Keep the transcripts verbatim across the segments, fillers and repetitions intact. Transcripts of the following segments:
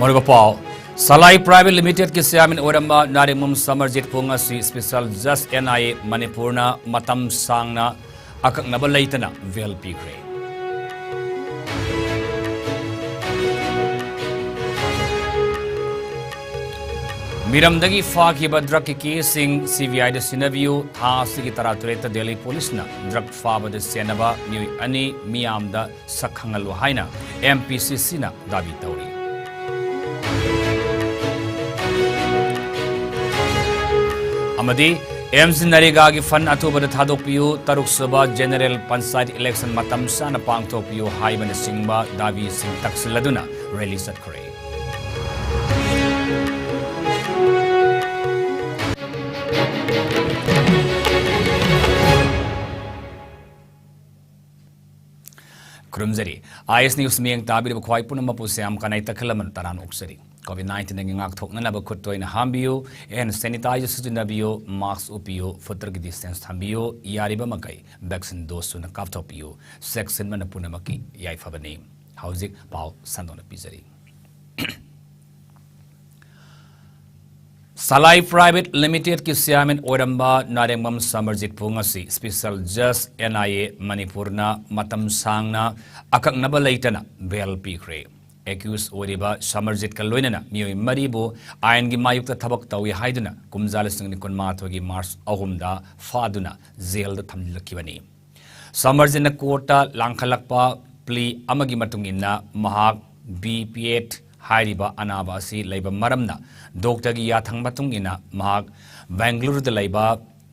ꯑꯣꯏꯔꯕ ꯄꯥꯎ, ꯁꯂꯥꯏ private ꯂꯤꯃꯤꯇꯦꯗꯀꯤ chairman ꯑꯣꯏꯔꯝꯕ ꯅꯥꯔꯤꯃꯌꯨꯝ ꯁꯃꯔꯖꯤꯠꯄꯨ ꯉꯁꯤ ꯁ꯭ꯄꯦꯁꯦꯜ ꯖꯁ ꯑꯦꯟ ꯑꯥꯏ ꯑꯦ ꯃꯅꯤꯄꯨꯔꯅ ꯃꯇꯝ ꯁꯥꯡꯅ ꯑꯀꯛꯅꯕ ꯂꯩꯇꯅ ꯕꯦꯜ ꯄꯤꯈ꯭ꯔꯦ꯫ ꯃꯤꯔꯝꯗꯒꯤ ꯐꯥꯈꯤꯕ ꯗ꯭ꯔꯒꯀꯤ ꯀꯦꯁꯁꯤꯡ ꯁꯤ ꯕꯤ ꯑꯥꯏꯗ ꯁꯤꯟꯅꯕꯤꯌꯨ꯫ ꯊꯥ ꯑꯁꯤꯒꯤ ꯇꯔꯥꯇꯔꯦꯠꯇ ꯗꯦꯜꯂꯤ ꯄꯨꯂꯤꯁꯅ ꯗ꯭ꯔꯒ ꯐꯥꯕꯗ ꯆꯦꯟꯅꯕ ꯃꯤꯑꯣꯏ ꯑꯅꯤ ꯃꯤꯌꯥꯝꯗ ꯁꯛ ꯈꯪꯍꯜꯂꯨ ꯍꯥꯏꯅ ꯑꯦꯝ ꯄꯤ ꯁꯤ ꯁꯤꯅ ꯗꯥꯕꯤ ꯇꯧꯔꯤ꯫ ꯑꯃꯗꯤ ꯑꯦꯝꯁ ꯅꯔꯦꯒꯥꯒꯤ ꯐꯟ ꯑꯊꯨꯕꯗ ꯊꯥꯗꯣꯛꯄꯤꯌꯨ, ꯇꯔꯨꯛꯁꯨꯕ ꯖꯦꯅꯔꯦꯜ ꯄꯟꯆꯥꯌꯠ ꯏꯂꯦꯛꯁꯟ ꯃꯇꯝ ꯆꯥꯅ ꯄꯥꯡꯊꯣꯛꯄꯤꯌꯨ ꯍꯥꯏꯕꯅꯆꯤꯡꯕ ꯗꯥꯕꯤꯁꯤꯡ ꯇꯛꯁꯤꯜꯂꯗꯨꯅ ꯔꯦꯂꯤ ꯆꯠꯈ꯭ꯔꯦ꯫ ꯈꯨꯔꯨꯝꯖꯔꯤ꯫ ꯑꯥꯏ ꯑꯦꯁ ꯅ꯭ꯌꯨꯁ ꯃꯤꯠꯌꯦꯡ ꯇꯥꯕꯤꯔꯤꯕ ꯈ꯭ꯋꯥꯏ ꯄꯨꯝꯅꯃꯛꯄꯨ ꯁ꯭ꯌꯥꯝ ꯀꯅꯥꯏ ꯇꯈꯦꯜ ꯑꯃꯅ ꯇꯔꯥꯝꯅ ꯑꯣꯛꯆꯔꯤ꯫ ꯀꯣꯚꯤꯗ ꯅꯥꯏꯟꯇꯤꯟꯗꯒꯤ ꯉꯥꯛꯊꯣꯛꯅꯅꯕ ꯈꯨꯠ ꯇꯣꯏꯅ ꯍꯥꯝꯕꯤꯌꯨ, ꯍꯦꯟ ꯁꯦꯅꯤꯇꯥꯏꯖꯔ ꯁꯤꯖꯤꯟꯅꯕꯤꯌꯨ, ꯃꯥꯁꯛ ꯎꯞꯄꯤꯌꯨ, ꯐꯨꯠ ꯇꯔꯨꯛꯀꯤ ꯗꯤꯁꯇꯦꯟꯁ ꯊꯝꯕꯤꯌꯨ, ꯌꯥꯔꯤꯕ ꯃꯈꯩ ꯚꯦꯛꯁꯤꯟ ꯗꯣꯁ ꯁꯨꯅ ꯀꯥꯞꯊꯣꯛꯄꯤꯌꯨ꯫ ꯆꯦꯛꯁꯤꯟꯕꯅ ꯄꯨꯝꯅꯃꯛꯀꯤ ꯌꯥꯏꯐꯕꯅꯤ꯫ ꯍꯧꯖꯤꯛ ꯄꯥꯎ ꯁꯟꯗꯣꯛꯅ ꯄꯤꯖꯔꯤ꯫ ꯁꯂꯥꯏ ꯄ꯭ꯔꯥꯏꯚꯦꯠ ꯂꯤꯃꯤꯇꯦꯗꯀꯤ ꯆꯤꯌꯥꯔꯃꯦꯟ ꯑꯣꯏꯔꯝꯕ ꯅꯥꯔꯦꯡꯕꯝ ꯁꯃꯔꯖꯤꯠꯄꯨ ꯉꯁꯤ ꯁ꯭ꯄꯦꯁꯦꯜ ꯖꯁ ꯑꯦꯟ ꯑꯥꯏ ꯑꯦ ꯃꯅꯤꯄꯨꯔꯅ ꯃꯇꯝ ꯁꯥꯡꯅ ꯑꯀꯛꯅꯕ ꯂꯩꯇꯅ ꯕꯦꯜ ꯄꯤꯈ꯭ꯔꯦ꯫ ꯑꯦꯀ꯭ꯌꯨꯁ ꯑꯣꯏꯔꯤꯕ ꯁꯃꯔꯖꯤꯠꯀ ꯂꯣꯏꯅꯅ ꯃꯤꯑꯣꯏ ꯃꯔꯤꯕꯨ ꯑꯥꯏꯟꯒꯤ ꯃꯥꯌꯣꯛꯇ ꯊꯕꯛ ꯇꯧꯏ ꯍꯥꯏꯗꯨꯅ ꯀꯨꯝꯖꯥ ꯂꯤꯁꯤꯡ ꯑꯅꯤ ꯀꯨꯟꯃꯥꯊꯣꯏꯒꯤ ꯃꯥꯔꯆ ꯑꯍꯨꯝꯗ ꯐꯥꯗꯨꯅ ꯖꯦꯜꯗ ꯊꯝꯖꯤꯜꯂꯛꯈꯤꯕꯅꯤ꯫ ꯁꯃꯔꯖꯤꯠꯅ ꯀꯣꯔꯠꯇ ꯂꯥꯡꯈꯠꯂꯛꯄ ꯄ꯭ꯂꯤ ꯑꯃꯒꯤ ꯃꯇꯨꯡ ꯏꯟꯅ ꯃꯍꯥꯛ ꯕꯤ ꯄꯤ ꯑꯦꯗ ꯍꯥꯏꯔꯤꯕ ꯑꯅꯥꯕ ꯑꯁꯤ ꯂꯩꯕ ꯃꯔꯝꯅ ꯗꯣꯛꯇꯔꯒꯤ ꯌꯥꯊꯪ ꯃꯇꯨꯡ ꯏꯟꯅ ꯃꯍꯥꯛ ꯕꯦꯡꯒꯂꯨꯔꯨꯗ ꯂꯩꯕ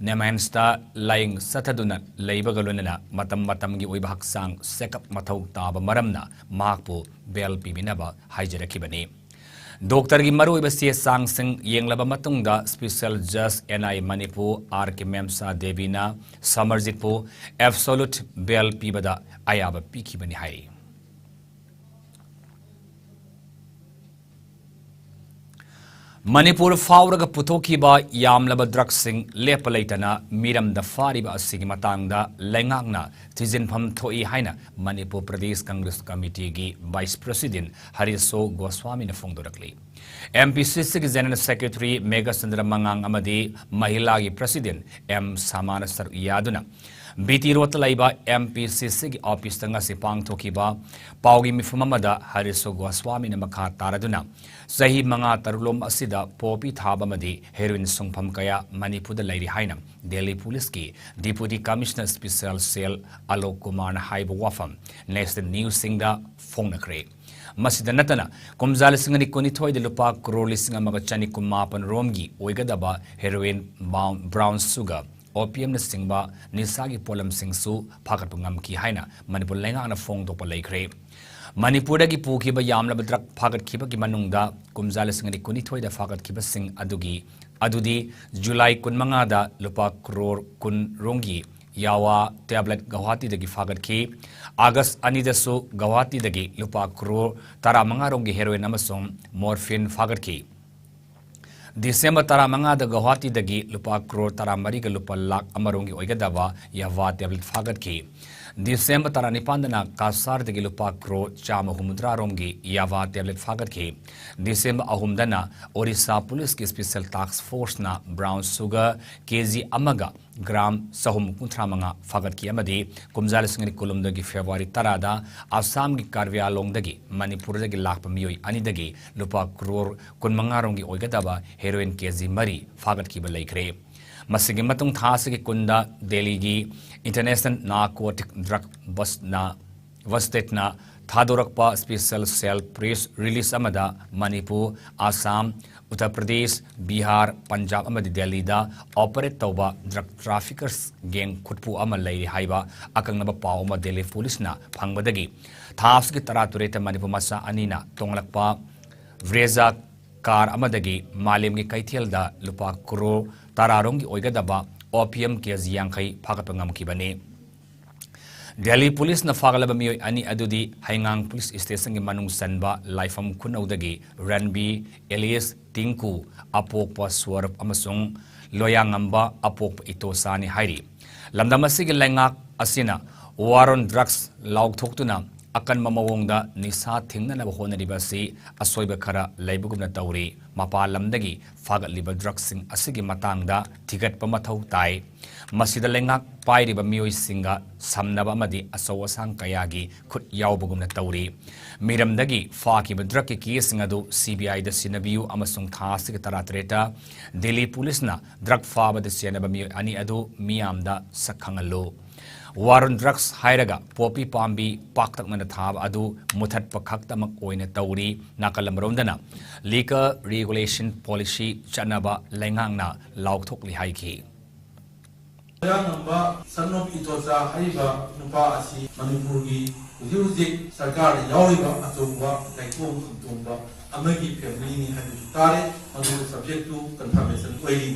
ꯅꯤꯝꯍꯥꯟꯁꯇ ꯂꯥꯌꯦꯡ ꯆꯠꯊꯗꯨꯅ ꯂꯩꯕꯒ ꯂꯣꯏꯅꯅ ꯃꯇꯝ ꯃꯇꯝꯒꯤ ꯑꯣꯏꯕ ꯍꯛꯆꯥꯡ ꯆꯦꯛꯑꯞ ꯃꯊꯧ ꯇꯥꯕ ꯃꯔꯝꯅ ꯃꯍꯥꯛꯄꯨ ꯕꯦꯜ ꯄꯤꯕꯤꯅꯕ ꯍꯥꯏꯖꯔꯛꯈꯤꯕꯅꯤ꯫ ꯗꯣꯛꯇꯔꯒꯤ ꯃꯔꯨꯑꯣꯏꯕ ꯆꯦ ꯆꯥꯡꯁꯤꯡ ꯌꯦꯡꯂꯕ ꯃꯇꯨꯡꯗ ꯁ꯭ꯄꯦꯁꯦꯜ ꯖꯁ N I Manipur R K Memsha ꯗꯦꯕꯤꯅ ꯁꯃꯔꯖꯤꯠꯄꯨ ꯑꯦꯕꯁꯣꯂꯨꯠ ꯕꯦꯜ ꯄꯤꯕꯗ ꯑꯌꯥꯕ ꯄꯤꯈꯤꯕꯅꯤ ꯍꯥꯏꯔꯤ꯫ ꯃꯅꯤꯄꯨꯔ ꯐꯥꯎꯔꯒ ꯄꯨꯊꯣꯛꯈꯤꯕ ꯌꯥꯝꯂꯕ ꯗ꯭ꯔꯒꯁꯤꯡ ꯂꯦꯞꯄ ꯂꯩꯇꯅ ꯃꯤꯔꯝꯗ ꯐꯥꯔꯤꯕ ꯑꯁꯤꯒꯤ ꯃꯇꯥꯡꯗ ꯂꯩꯉꯥꯛꯅ ꯊꯤꯖꯤꯟꯐꯝ ꯊꯣꯛꯏ ꯍꯥꯏꯅ ꯃꯅꯤꯄꯨꯔ ꯄ꯭ꯔꯗꯦꯁ ꯀꯪꯒ꯭ꯔꯦꯁ ꯀꯃꯤꯇꯤꯒꯤ ꯚꯥꯏꯁ ꯄ꯭ꯔꯁꯤꯗꯦꯟ ꯍꯔꯤꯁꯣ ꯒꯣꯁ꯭ꯋꯥꯃꯤꯅ ꯐꯣꯡꯗꯣꯔꯛꯂꯤ꯫ ꯑꯦꯝ ꯄꯤ ꯁꯤ ꯁꯤꯒꯤ ꯖꯦꯅꯔꯦꯜ ꯁꯦꯀ꯭ꯔꯦꯇꯔꯤ ꯃꯦꯘꯆꯟꯗ꯭ꯔ ꯃꯉꯥꯡ ꯑꯃꯗꯤ ꯃꯍꯤꯂꯥꯒꯤ ꯄ꯭ꯔꯁꯤꯗꯦꯟ ꯑꯦꯝ ꯁꯃꯥꯅ ꯁꯔꯨꯛ ꯌꯥꯗꯨꯅ ꯕꯤ ꯇꯤ ꯔꯣꯗꯇ ꯂꯩꯕ ꯑꯦꯝ ꯄꯤ ꯁꯤ ꯁꯤꯒꯤ ꯑꯣꯐꯤꯁꯇ ꯉꯁꯤ ꯄꯥꯡꯊꯣꯛꯈꯤꯕ ꯄꯥꯎꯒꯤ ꯃꯤꯐꯝ ꯑꯃꯗ ꯍꯔꯤꯁꯣ ꯒꯣꯁ꯭ꯋꯥꯃꯤꯅ ꯃꯈꯥ ꯇꯥꯔꯗꯨꯅ ꯆꯍꯤ ꯃꯉꯥ ꯇꯔꯨꯛꯂꯣꯝ ꯑꯁꯤꯗ ꯄꯣꯄꯤ ꯊꯥꯕ ꯑꯃꯗꯤ ꯍꯦꯔꯣꯏꯟ ꯁꯨꯡꯐꯝ ꯀꯌꯥ ꯃꯅꯤꯄꯨꯔꯗ ꯂꯩꯔꯤ ꯍꯥꯏꯅ ꯗꯦꯜꯂꯤ ꯄꯨꯂꯤꯁꯀꯤ ꯗꯤꯄꯨꯇꯤ ꯀꯃꯤꯁꯅꯔ ꯁ꯭ꯄꯤꯁꯦꯜ ꯁꯦꯜ ꯑꯂꯣꯛ ꯀꯨꯃꯥꯔꯅ ꯍꯥꯏꯕ ꯋꯥꯐꯝ ꯅꯦꯁꯅꯦꯜ ꯅ꯭ꯌꯨꯁꯁꯤꯡꯗ ꯐꯣꯡꯅꯈ꯭ꯔꯦ꯫ ꯃꯁꯤꯗ ꯅꯠꯇꯅ ꯀꯨꯝꯖꯥ ꯂꯤꯁꯤꯡ ꯑꯅꯤ ꯀꯨꯟꯅꯤꯊꯣꯏꯗ ꯂꯨꯄꯥ ꯀ꯭ꯔꯣꯔ ꯂꯤꯁꯤꯡ ꯑꯃꯒ ꯆꯅꯤ ꯀꯨꯟꯃꯥꯄꯟ ꯔꯣꯝꯒꯤ ꯑꯣꯏꯒꯗꯕ ꯍꯦꯔꯣꯏꯟ, ꯕꯥꯎꯟ, ꯕ꯭ꯔꯥꯎꯟ ꯁꯨꯒꯔ, ꯑꯣꯄꯤꯌꯝꯅꯆꯤꯡꯕ ꯅꯤꯁꯥꯒꯤ ꯄꯣꯠꯂꯝꯁꯤꯡꯁꯨ ꯐꯥꯒꯠꯄ ꯉꯝꯈꯤ ꯍꯥꯏꯅ ꯃꯅꯤꯄꯨꯔ ꯂꯩꯉꯥꯛꯅ ꯐꯣꯡꯗꯣꯛꯄ ꯂꯩꯈ꯭ꯔꯦ꯫ ꯃꯅꯤꯄꯨꯔꯗꯒꯤ ꯄꯨꯈꯤꯕ ꯌꯥꯝꯂꯕ ꯗ꯭ꯔꯒ ꯐꯥꯒꯠꯈꯤꯕꯒꯤ ꯃꯅꯨꯡꯗ ꯀꯨꯝꯖꯥ ꯂꯤꯁꯤꯡ ꯑꯅꯤ ꯀꯨꯟꯅꯤꯊꯣꯏꯗ ꯐꯥꯒꯠꯈꯤꯕꯁꯤꯡ ꯑꯗꯨꯒꯤ, ꯑꯗꯨꯗꯤ ꯖꯨꯂꯥꯏ ꯀꯨꯟꯃꯉꯥꯗ ꯂꯨꯄꯥ ꯀ꯭ꯔꯣꯔ ꯀꯨꯟ ꯔꯣꯝꯒꯤ ꯌꯥꯋꯥ ꯇꯦꯕ꯭ꯂꯦꯠ ꯒꯧꯍꯥꯇꯤꯗꯒꯤ ꯐꯥꯒꯠꯈꯤ꯫ ꯑꯥꯒꯁ ꯑꯅꯤꯗꯁꯨ ꯒꯧꯍꯥꯇꯤꯗꯒꯤ ꯂꯨꯄꯥ ꯀ꯭ꯔꯣꯔ ꯇꯔꯥꯃꯉꯥ ꯔꯣꯝꯒꯤ ꯍꯦꯔꯣꯏꯟ ꯑꯃꯁꯨꯡ ꯃꯣꯔꯐꯤꯟ ꯐꯥꯒꯠꯈꯤ꯫ ꯗꯤꯁꯦꯝꯕꯔ ꯇꯔꯥꯃꯉꯥꯗ ꯒꯧꯍꯥꯇꯤꯗꯒꯤ ꯂꯨꯄꯥ ꯀ꯭ꯔꯣꯔ ꯇꯔꯥꯃꯔꯤꯒ ꯂꯨꯄꯥ ꯂꯥꯈ ꯑꯃ ꯔꯣꯝꯒꯤ ꯑꯣꯏꯒꯗꯕ ꯌꯥꯚꯥ ꯇꯦꯕ꯭ꯂꯦꯠ ꯐꯥꯒꯠꯈꯤ꯫ ꯗꯤꯁꯦꯝꯕꯔ ꯇꯔꯥꯅꯤꯄꯥꯟꯗꯅ ꯀꯁꯥꯔꯗꯒꯤ ꯂꯨꯄꯥ ꯀ꯭ꯔꯣꯔ ꯆꯥꯝꯃ ꯍꯨꯝꯐꯨꯇꯔꯥ ꯔꯣꯝꯒꯤ ꯌꯥꯚꯥ ꯇꯦꯕ꯭ꯂꯦꯠ ꯐꯥꯒꯠꯈꯤ꯫ ꯗꯤꯁꯦꯝꯕꯔ ꯑꯍꯨꯝꯗꯅ ꯑꯣꯔꯤꯁꯥ ꯄꯨꯂꯤꯁꯀꯤ ꯁ꯭ꯄꯤꯁꯦꯜ ꯇꯥꯛꯁ ꯐꯣꯔꯁꯅ ꯕ꯭ꯔꯥꯎꯟ ꯁꯨꯒꯔ ꯀꯦ ꯖꯤ ꯑꯃꯒ ꯒ꯭ꯔꯥꯝ ꯆꯍꯨꯝ ꯀꯨꯟꯊ꯭ꯔꯥ ꯃꯉꯥ ꯐꯥꯒꯠꯈꯤ ꯑꯃꯗꯤ ꯀꯨꯝꯖꯥ ꯂꯤꯁꯤꯡ ꯑꯅꯤ ꯀꯨꯟꯍꯨꯝꯗꯣꯏꯒꯤ ꯐꯦꯕ꯭ꯔꯨꯋꯥꯔꯤ ꯇꯔꯥꯗ ꯑꯁꯥꯝꯒꯤ ꯀꯥꯔꯕꯤ ꯑꯥꯡꯂꯣꯡꯗꯒꯤ ꯃꯅꯤꯄꯨꯔꯗꯒꯤ ꯂꯥꯛꯄ ꯃꯤꯑꯣꯏ ꯑꯅꯤꯗꯒꯤ ꯂꯨꯄꯥ ꯀ꯭ꯔꯣꯔ ꯀꯨꯟꯃꯉꯥ ꯔꯣꯝꯒꯤ ꯑꯣꯏꯒꯗꯕ ꯍꯦꯔꯣꯏꯟ ꯀꯦ ꯖꯤ ꯃꯔꯤ ꯐꯥꯒꯠꯈꯤꯕ ꯂꯩꯈ꯭ꯔꯦ꯫ ꯃꯁꯤꯒꯤ ꯃꯇꯨꯡ ꯊꯥ ꯑꯁꯤꯒꯤ ꯀꯨꯟꯗ ꯗꯦꯜꯂꯤꯒꯤ ꯏꯟꯇꯔꯅꯦꯁꯅꯦꯜ ꯅꯥꯔꯀꯣꯇꯤꯛ ꯗ꯭ꯔꯒ ꯕꯁꯅ ꯋꯁꯇꯦꯠꯅ ꯊꯥꯗꯣꯔꯛꯄ ꯁ꯭ꯄꯤꯁꯦꯜ ꯁꯦꯜ ꯄ꯭ꯔꯦꯁ ꯔꯤꯂꯤꯖ ꯑꯃꯗ ꯃꯅꯤꯄꯨꯔ, ꯑꯁꯥꯝ, ꯎꯠꯇꯔ ꯄ꯭ꯔꯗꯦꯁ, ꯕꯤꯍꯥꯔ, ꯄꯟꯖꯥꯕ ꯑꯃꯗꯤ ꯗꯦꯜꯂꯤꯗ ꯑꯣꯄꯔꯦꯠ ꯇꯧꯕ ꯗ꯭ꯔꯒ ꯇ꯭ꯔꯥꯐꯤꯀꯔꯁ ꯒꯦꯡ ꯈꯨꯠꯄꯨ ꯑꯃ ꯂꯩꯔꯤ ꯍꯥꯏꯕ ꯑꯀꯛꯅꯕ ꯄꯥꯎ ꯑꯃ ꯗꯦꯜꯂꯤ ꯄꯨꯂꯤꯁꯅ ꯐꯪꯕꯗꯒꯤ ꯊꯥ ꯑꯁꯤꯒꯤ ꯇꯔꯥꯇꯔꯦꯠꯇ ꯃꯅꯤꯄꯨꯔ ꯃꯆꯥ ꯑꯅꯤꯅ ꯇꯣꯡꯂꯛꯄ ꯕ꯭ꯔꯦꯖꯥ ꯀꯥꯔ ꯑꯃꯗꯒꯤ ꯃꯥꯂꯦꯝꯒꯤ ꯀꯩꯊꯦꯜꯗ ꯂꯨꯄꯥ ꯀ꯭ꯔꯣꯔ ꯇꯔꯥ ꯔꯣꯝꯒꯤ ꯑꯣꯏꯒꯗꯕ ꯑꯣꯄꯤꯌꯝ ꯀꯦ ꯖꯤ ꯌꯥꯡꯈꯩ ꯐꯥꯒꯠꯄ ꯉꯝꯈꯤꯕꯅꯤ꯫ ꯗꯦꯜꯂꯤ ꯄꯨꯂꯤꯁꯅ ꯐꯥꯒꯠꯂꯕ ꯃꯤꯑꯣꯏ ꯑꯅꯤ ꯑꯗꯨꯗꯤ ꯍꯩꯉꯥꯡ ꯄꯨꯂꯤꯁ ꯁ꯭ꯇꯦꯁꯟꯒꯤ ꯃꯅꯨꯡ ꯆꯟꯕ ꯂꯥꯏꯐꯝ ꯈꯨꯅꯧꯗꯒꯤ ꯔꯟꯕꯤ ꯑꯦꯂꯤꯌꯁ ꯇꯤꯡꯀꯨ ꯑꯄꯣꯛꯄ ꯁ꯭ꯋꯔꯨꯞ ꯑꯃꯁꯨꯡ ꯂꯣꯌꯥꯉꯝꯕ ꯑꯄꯣꯛꯄ ꯏꯇꯣꯆꯥꯅꯤ ꯍꯥꯏꯔꯤ꯫ ꯂꯝꯗꯝ ꯑꯁꯤꯒꯤ ꯂꯩꯉꯥꯛ ꯑꯁꯤꯅ war on drugs ꯂꯥꯎꯊꯣꯛꯇꯨꯅ ꯑꯀꯟꯕ ꯃꯑꯣꯡꯗ ꯅꯤꯁꯥ ꯊꯤꯡꯅꯅꯕ ꯍꯣꯠꯅꯔꯤꯕ ꯑꯁꯤ ꯑꯁꯣꯏꯕ ꯈꯔ ꯂꯩꯕꯒꯨꯝꯅ ꯇꯧꯔꯤ꯫ ꯃꯄꯥꯟ ꯂꯝꯗꯒꯤ ꯐꯥꯒꯠꯂꯤꯕ drugsꯁꯤꯡ ꯑꯁꯤꯒꯤ ꯃꯇꯥꯡꯗ ꯊꯤꯒꯠꯄ ꯃꯊꯧ ꯇꯥꯏ꯫ ꯃꯁꯤꯗ ꯂꯩꯉꯥꯛ ꯄꯥꯏꯔꯤꯕ ꯃꯤꯑꯣꯏꯁꯤꯡꯒ ꯁꯝꯅꯕ ꯑꯃꯗꯤ ꯑꯆꯧ ꯑꯁꯥꯡ ꯀꯌꯥꯒꯤ ꯈꯨꯠ ꯌꯥꯎꯕꯒꯨꯝꯅ ꯇꯧꯔꯤ꯫ ꯃꯤꯔꯝꯗꯒꯤ ꯐꯥꯈꯤꯕ drugꯀꯤ caseꯁꯤꯡ ꯑꯗꯨ CBIꯗ ꯁꯤꯟꯅꯕꯤꯌꯨ ꯑꯃꯁꯨꯡ ꯊꯥ ꯑꯁꯤꯒꯤ ꯇꯔꯥꯇꯔꯦꯠꯇ ꯗꯤꯜꯂꯤ ꯄꯨꯂꯤꯁꯅ drug ꯐꯥꯕꯗ ꯆꯦꯟꯅꯕ ꯃꯤꯑꯣꯏ ꯑꯅꯤ ꯑꯗꯨ ꯃꯤꯌꯥꯝꯗ ꯁꯛ ꯈꯪꯍꯜꯂꯨ꯫ War on drugs ꯍꯥꯏꯔꯒ ꯄꯣꯄꯤ ꯄꯥꯝꯕꯤ ꯄꯥꯛꯇꯛꯅꯅ ꯊꯥꯕ ꯑꯗꯨ ꯃꯨꯊꯠꯄ ꯈꯛꯇꯃꯛ ꯑꯣꯏꯅ ꯇꯧꯔꯤ꯫ ꯅꯥꯀꯜ ꯑꯃꯔꯣꯝꯗꯅ liquor regulation policy ꯆꯠꯅꯕ ꯂꯩꯉꯥꯛꯅ ꯂꯥꯎꯊꯣꯛꯂꯤ ꯍꯥꯏꯈꯤ꯫ ꯃꯌꯥꯡꯂꯝꯕ son of ꯏꯇꯣꯆꯥ ꯍꯥꯏꯔꯤꯕ ꯅꯨꯄꯥ ꯑꯁꯤ ꯃꯅꯤꯄꯨꯔꯒꯤ ꯍꯧꯖꯤꯛ ꯍꯧꯖꯤꯛ ꯁꯔꯀꯥꯔꯗ ꯌꯥꯎꯔꯤꯕ ꯑꯆꯧꯕ ꯂꯩꯇꯣꯡ ꯈꯨꯟꯇꯣꯡꯕ ꯑꯃꯒꯤ familyꯅꯤ ꯍꯥꯏꯕꯁꯨ ꯇꯥꯔꯦ꯫ ꯃꯗꯨ subject to confirmation ꯑꯣꯏꯔꯤ꯫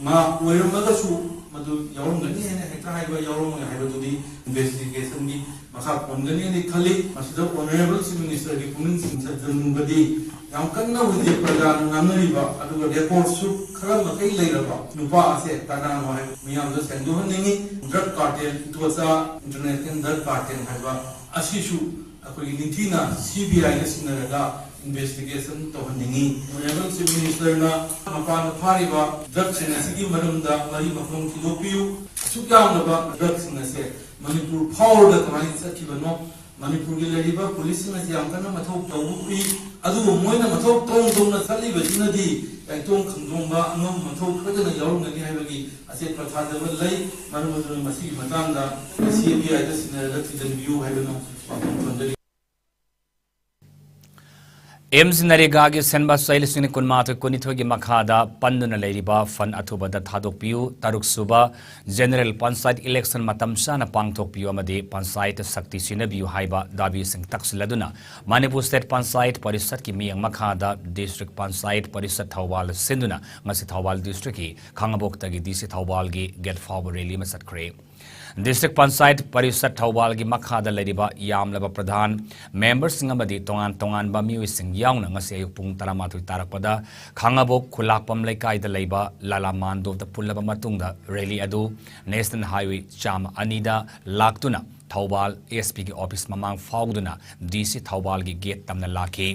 ꯃꯥ ꯑꯣꯏꯔꯝꯃꯒꯁꯨ ꯃꯗꯨ ꯌꯥꯎꯔꯝꯒꯅꯤ ꯍꯥꯏꯅ ꯍꯦꯛꯇ ꯍꯥꯏꯕ ꯌꯥꯎꯔꯝꯃꯣꯏ ꯍꯥꯏꯕꯗꯨꯗꯤ investigationꯒꯤ ꯃꯈꯥ ꯄꯣꯟꯒꯅꯤ ꯍꯥꯏꯅ ꯈꯜꯂꯤ꯫ ꯃꯁꯤꯗ honourable Chief Ministerꯒꯤ ꯄꯨꯛꯅꯤꯡ ꯆꯤꯡꯁꯤꯟꯖꯅꯤꯡꯕꯗꯤ ꯌꯥꯝ ꯀꯟꯅ ꯍꯧꯖꯤꯛ ꯄ꯭ꯔꯖꯥꯅ ꯉꯥꯡꯅꯔꯤꯕ ꯑꯗꯨꯒ recordꯁꯨ ꯈꯔ ꯃꯈꯩ ꯂꯩꯔꯕ ꯅꯨꯄꯥ ꯑꯁꯦ ꯀꯅꯥꯅꯣ ꯍꯥꯏꯕ ꯃꯤꯌꯥꯝꯗ ꯁꯦꯡꯗꯣꯛꯍꯟꯅꯤꯡꯉꯤ꯫ Drug cartel, ꯏꯇꯣꯆꯥ International Drug Cartel ꯍꯥꯏꯕ ꯑꯁꯤꯁꯨ ꯑꯩꯈꯣꯏꯒꯤ ꯅꯤꯡꯊꯤꯅ CBIꯅ ꯁꯤꯟꯅꯔꯒ investigation ꯇꯧꯍꯟꯅꯤꯡꯉꯤ꯫ Honourable Chief Ministerꯅ ꯃꯄꯥꯟꯗ ꯐꯥꯔꯤꯕ drugꯁꯤꯡ ꯑꯁꯤꯒꯤ ꯃꯔꯝꯗ ꯃꯔꯤ ꯃꯈꯣꯡ ꯊꯤꯗꯣꯛꯄꯤꯌꯨ꯫ ꯑꯁꯨꯛ ꯌꯥꯝꯂꯕ drugꯁꯤꯡ ꯑꯁꯦ ꯃꯅꯤꯄꯨꯔ ꯐꯥꯎꯔꯒ ꯀꯃꯥꯏꯅ ꯆꯠꯈꯤꯕꯅꯣ? ꯃꯅꯤꯄꯨꯔꯒꯤ ꯂꯩꯔꯤꯕ ꯄꯨꯂꯤꯁꯁꯤꯡ ꯑꯁꯤ ꯌꯥꯝ ꯀꯟꯅ ꯃꯊꯧ ꯇꯧꯕ ꯎꯏ꯫ ꯑꯗꯨꯕꯨ ꯃꯣꯏꯅ ꯃꯊꯧ ꯇꯧ ꯇꯧꯅ ꯆꯠꯂꯤꯕꯁꯤꯅꯗꯤ ꯂꯩꯇꯣꯡ ꯈꯪꯗꯣꯡꯕ ꯑꯉꯝꯕ ꯃꯊꯧ ꯈꯔꯗꯅ ꯌꯥꯎꯔꯝꯒꯅꯤ ꯍꯥꯏꯕꯒꯤ ꯑꯆꯦꯠꯄ ꯊꯥꯖꯕ ꯂꯩ꯫ ꯃꯔꯝ ꯑꯗꯨꯅ ꯃꯁꯤꯒꯤ ꯃꯇꯥꯡꯗ CBIꯗ ꯁꯤꯟꯅꯔꯒ ꯊꯤꯖꯤꯟꯕꯤꯌꯨ ꯍꯥꯏꯗꯨꯅ ꯋꯥꯐꯝ ꯊꯝꯖꯔꯤ꯫ ꯑꯦꯝꯖꯤ ꯅꯔꯦꯒꯥꯒꯤ ꯁꯦꯟꯕ ꯆꯍꯤ ꯂꯤꯁꯤꯡ ꯑꯅꯤ ꯀꯨꯟꯃꯥꯊꯣꯏ ꯀꯨꯟꯅꯤꯊꯣꯏꯒꯤ ꯃꯈꯥꯗ ꯄꯟꯗꯨꯅ ꯂꯩꯔꯤꯕ fund ꯑꯊꯨꯕꯗ ꯊꯥꯗꯣꯛꯄꯤꯌꯨ, ꯇꯔꯨꯛ ꯁꯨꯕ general ꯄꯟꯆꯥꯌꯠ election ꯃꯇꯝ ꯆꯥꯅ ꯄꯥꯡꯊꯣꯛꯄꯤꯌꯨ ꯑꯃꯗꯤ ꯄꯟꯆꯥꯌꯠ ꯁꯛꯇꯤ ꯁꯤꯟꯅꯕꯤꯌꯨ ꯍꯥꯏꯕ ꯗꯥꯕꯤꯁꯤꯡ ꯇꯛꯁꯤꯜꯂꯗꯨꯅ ꯃꯅꯤꯄꯨꯔ state ꯄꯟꯆꯥꯌꯠ ꯄꯔꯤꯁꯠꯀꯤ ꯃꯤꯠꯌꯦꯡ ꯃꯈꯥꯗ district ꯄꯟꯆꯥꯌꯠ ꯄꯔꯤꯁꯠ ꯊꯧꯕꯥꯜ ꯁꯤꯟꯗꯨꯅ ꯉꯁꯤ ꯊꯧꯕꯥꯜ districtꯀꯤ ꯈꯥꯉꯕꯣꯛꯇꯒꯤ DC ꯊꯧꯕꯥꯜꯒꯤ gate ꯐꯥꯎꯕ rally ꯑꯃ ꯆꯠꯈ꯭ꯔꯦ꯫ ꯗꯤꯁꯇ꯭ꯔꯤꯛ ꯄꯟꯆꯥꯌꯠ ꯄꯔꯤꯁꯠ ꯊꯧꯕꯥꯜꯒꯤ ꯃꯈꯥꯗ ꯂꯩꯔꯤꯕ ꯌꯥꯝꯂꯕ ꯄ꯭ꯔꯙꯥꯟ, ꯃꯦꯝꯕꯔꯁꯤꯡ ꯑꯃꯗꯤ ꯇꯣꯉꯥꯟ ꯇꯣꯉꯥꯟꯕ ꯃꯤꯑꯣꯏꯁꯤꯡ ꯌꯥꯎꯅ ꯉꯁꯤ ꯑꯌꯨꯛ ꯄꯨꯡ ꯇꯔꯥꯃꯥꯊꯣꯏ ꯇꯥꯔꯛꯄꯗ ꯈꯥꯡꯉꯕꯣꯛ ꯈꯨꯂꯥꯛꯄꯝ ꯂꯩꯀꯥꯏꯗ ꯂꯩꯕ ꯂꯥꯂꯥ ꯃꯥꯟꯗꯣꯞꯇ ꯄꯨꯜꯂꯕ ꯃꯇꯨꯡꯗ ꯔꯦꯂꯤ ꯑꯗꯨ ꯅꯦꯁꯅꯦꯜ ꯍꯥꯏꯋꯦ ꯆꯥꯝꯃ ꯑꯅꯤꯗ ꯂꯥꯛꯇꯨꯅ ꯊꯧꯕꯥꯜ ꯑꯦꯁ ꯄꯤꯒꯤ ꯑꯣꯐꯤꯁ ꯃꯃꯥꯡ ꯐꯥꯎꯗꯨꯅ ꯗꯤ ꯁꯤ ꯊꯧꯕꯥꯜꯒꯤ ꯒꯦꯠ ꯇꯝꯅ ꯂꯥꯛꯈꯤ꯫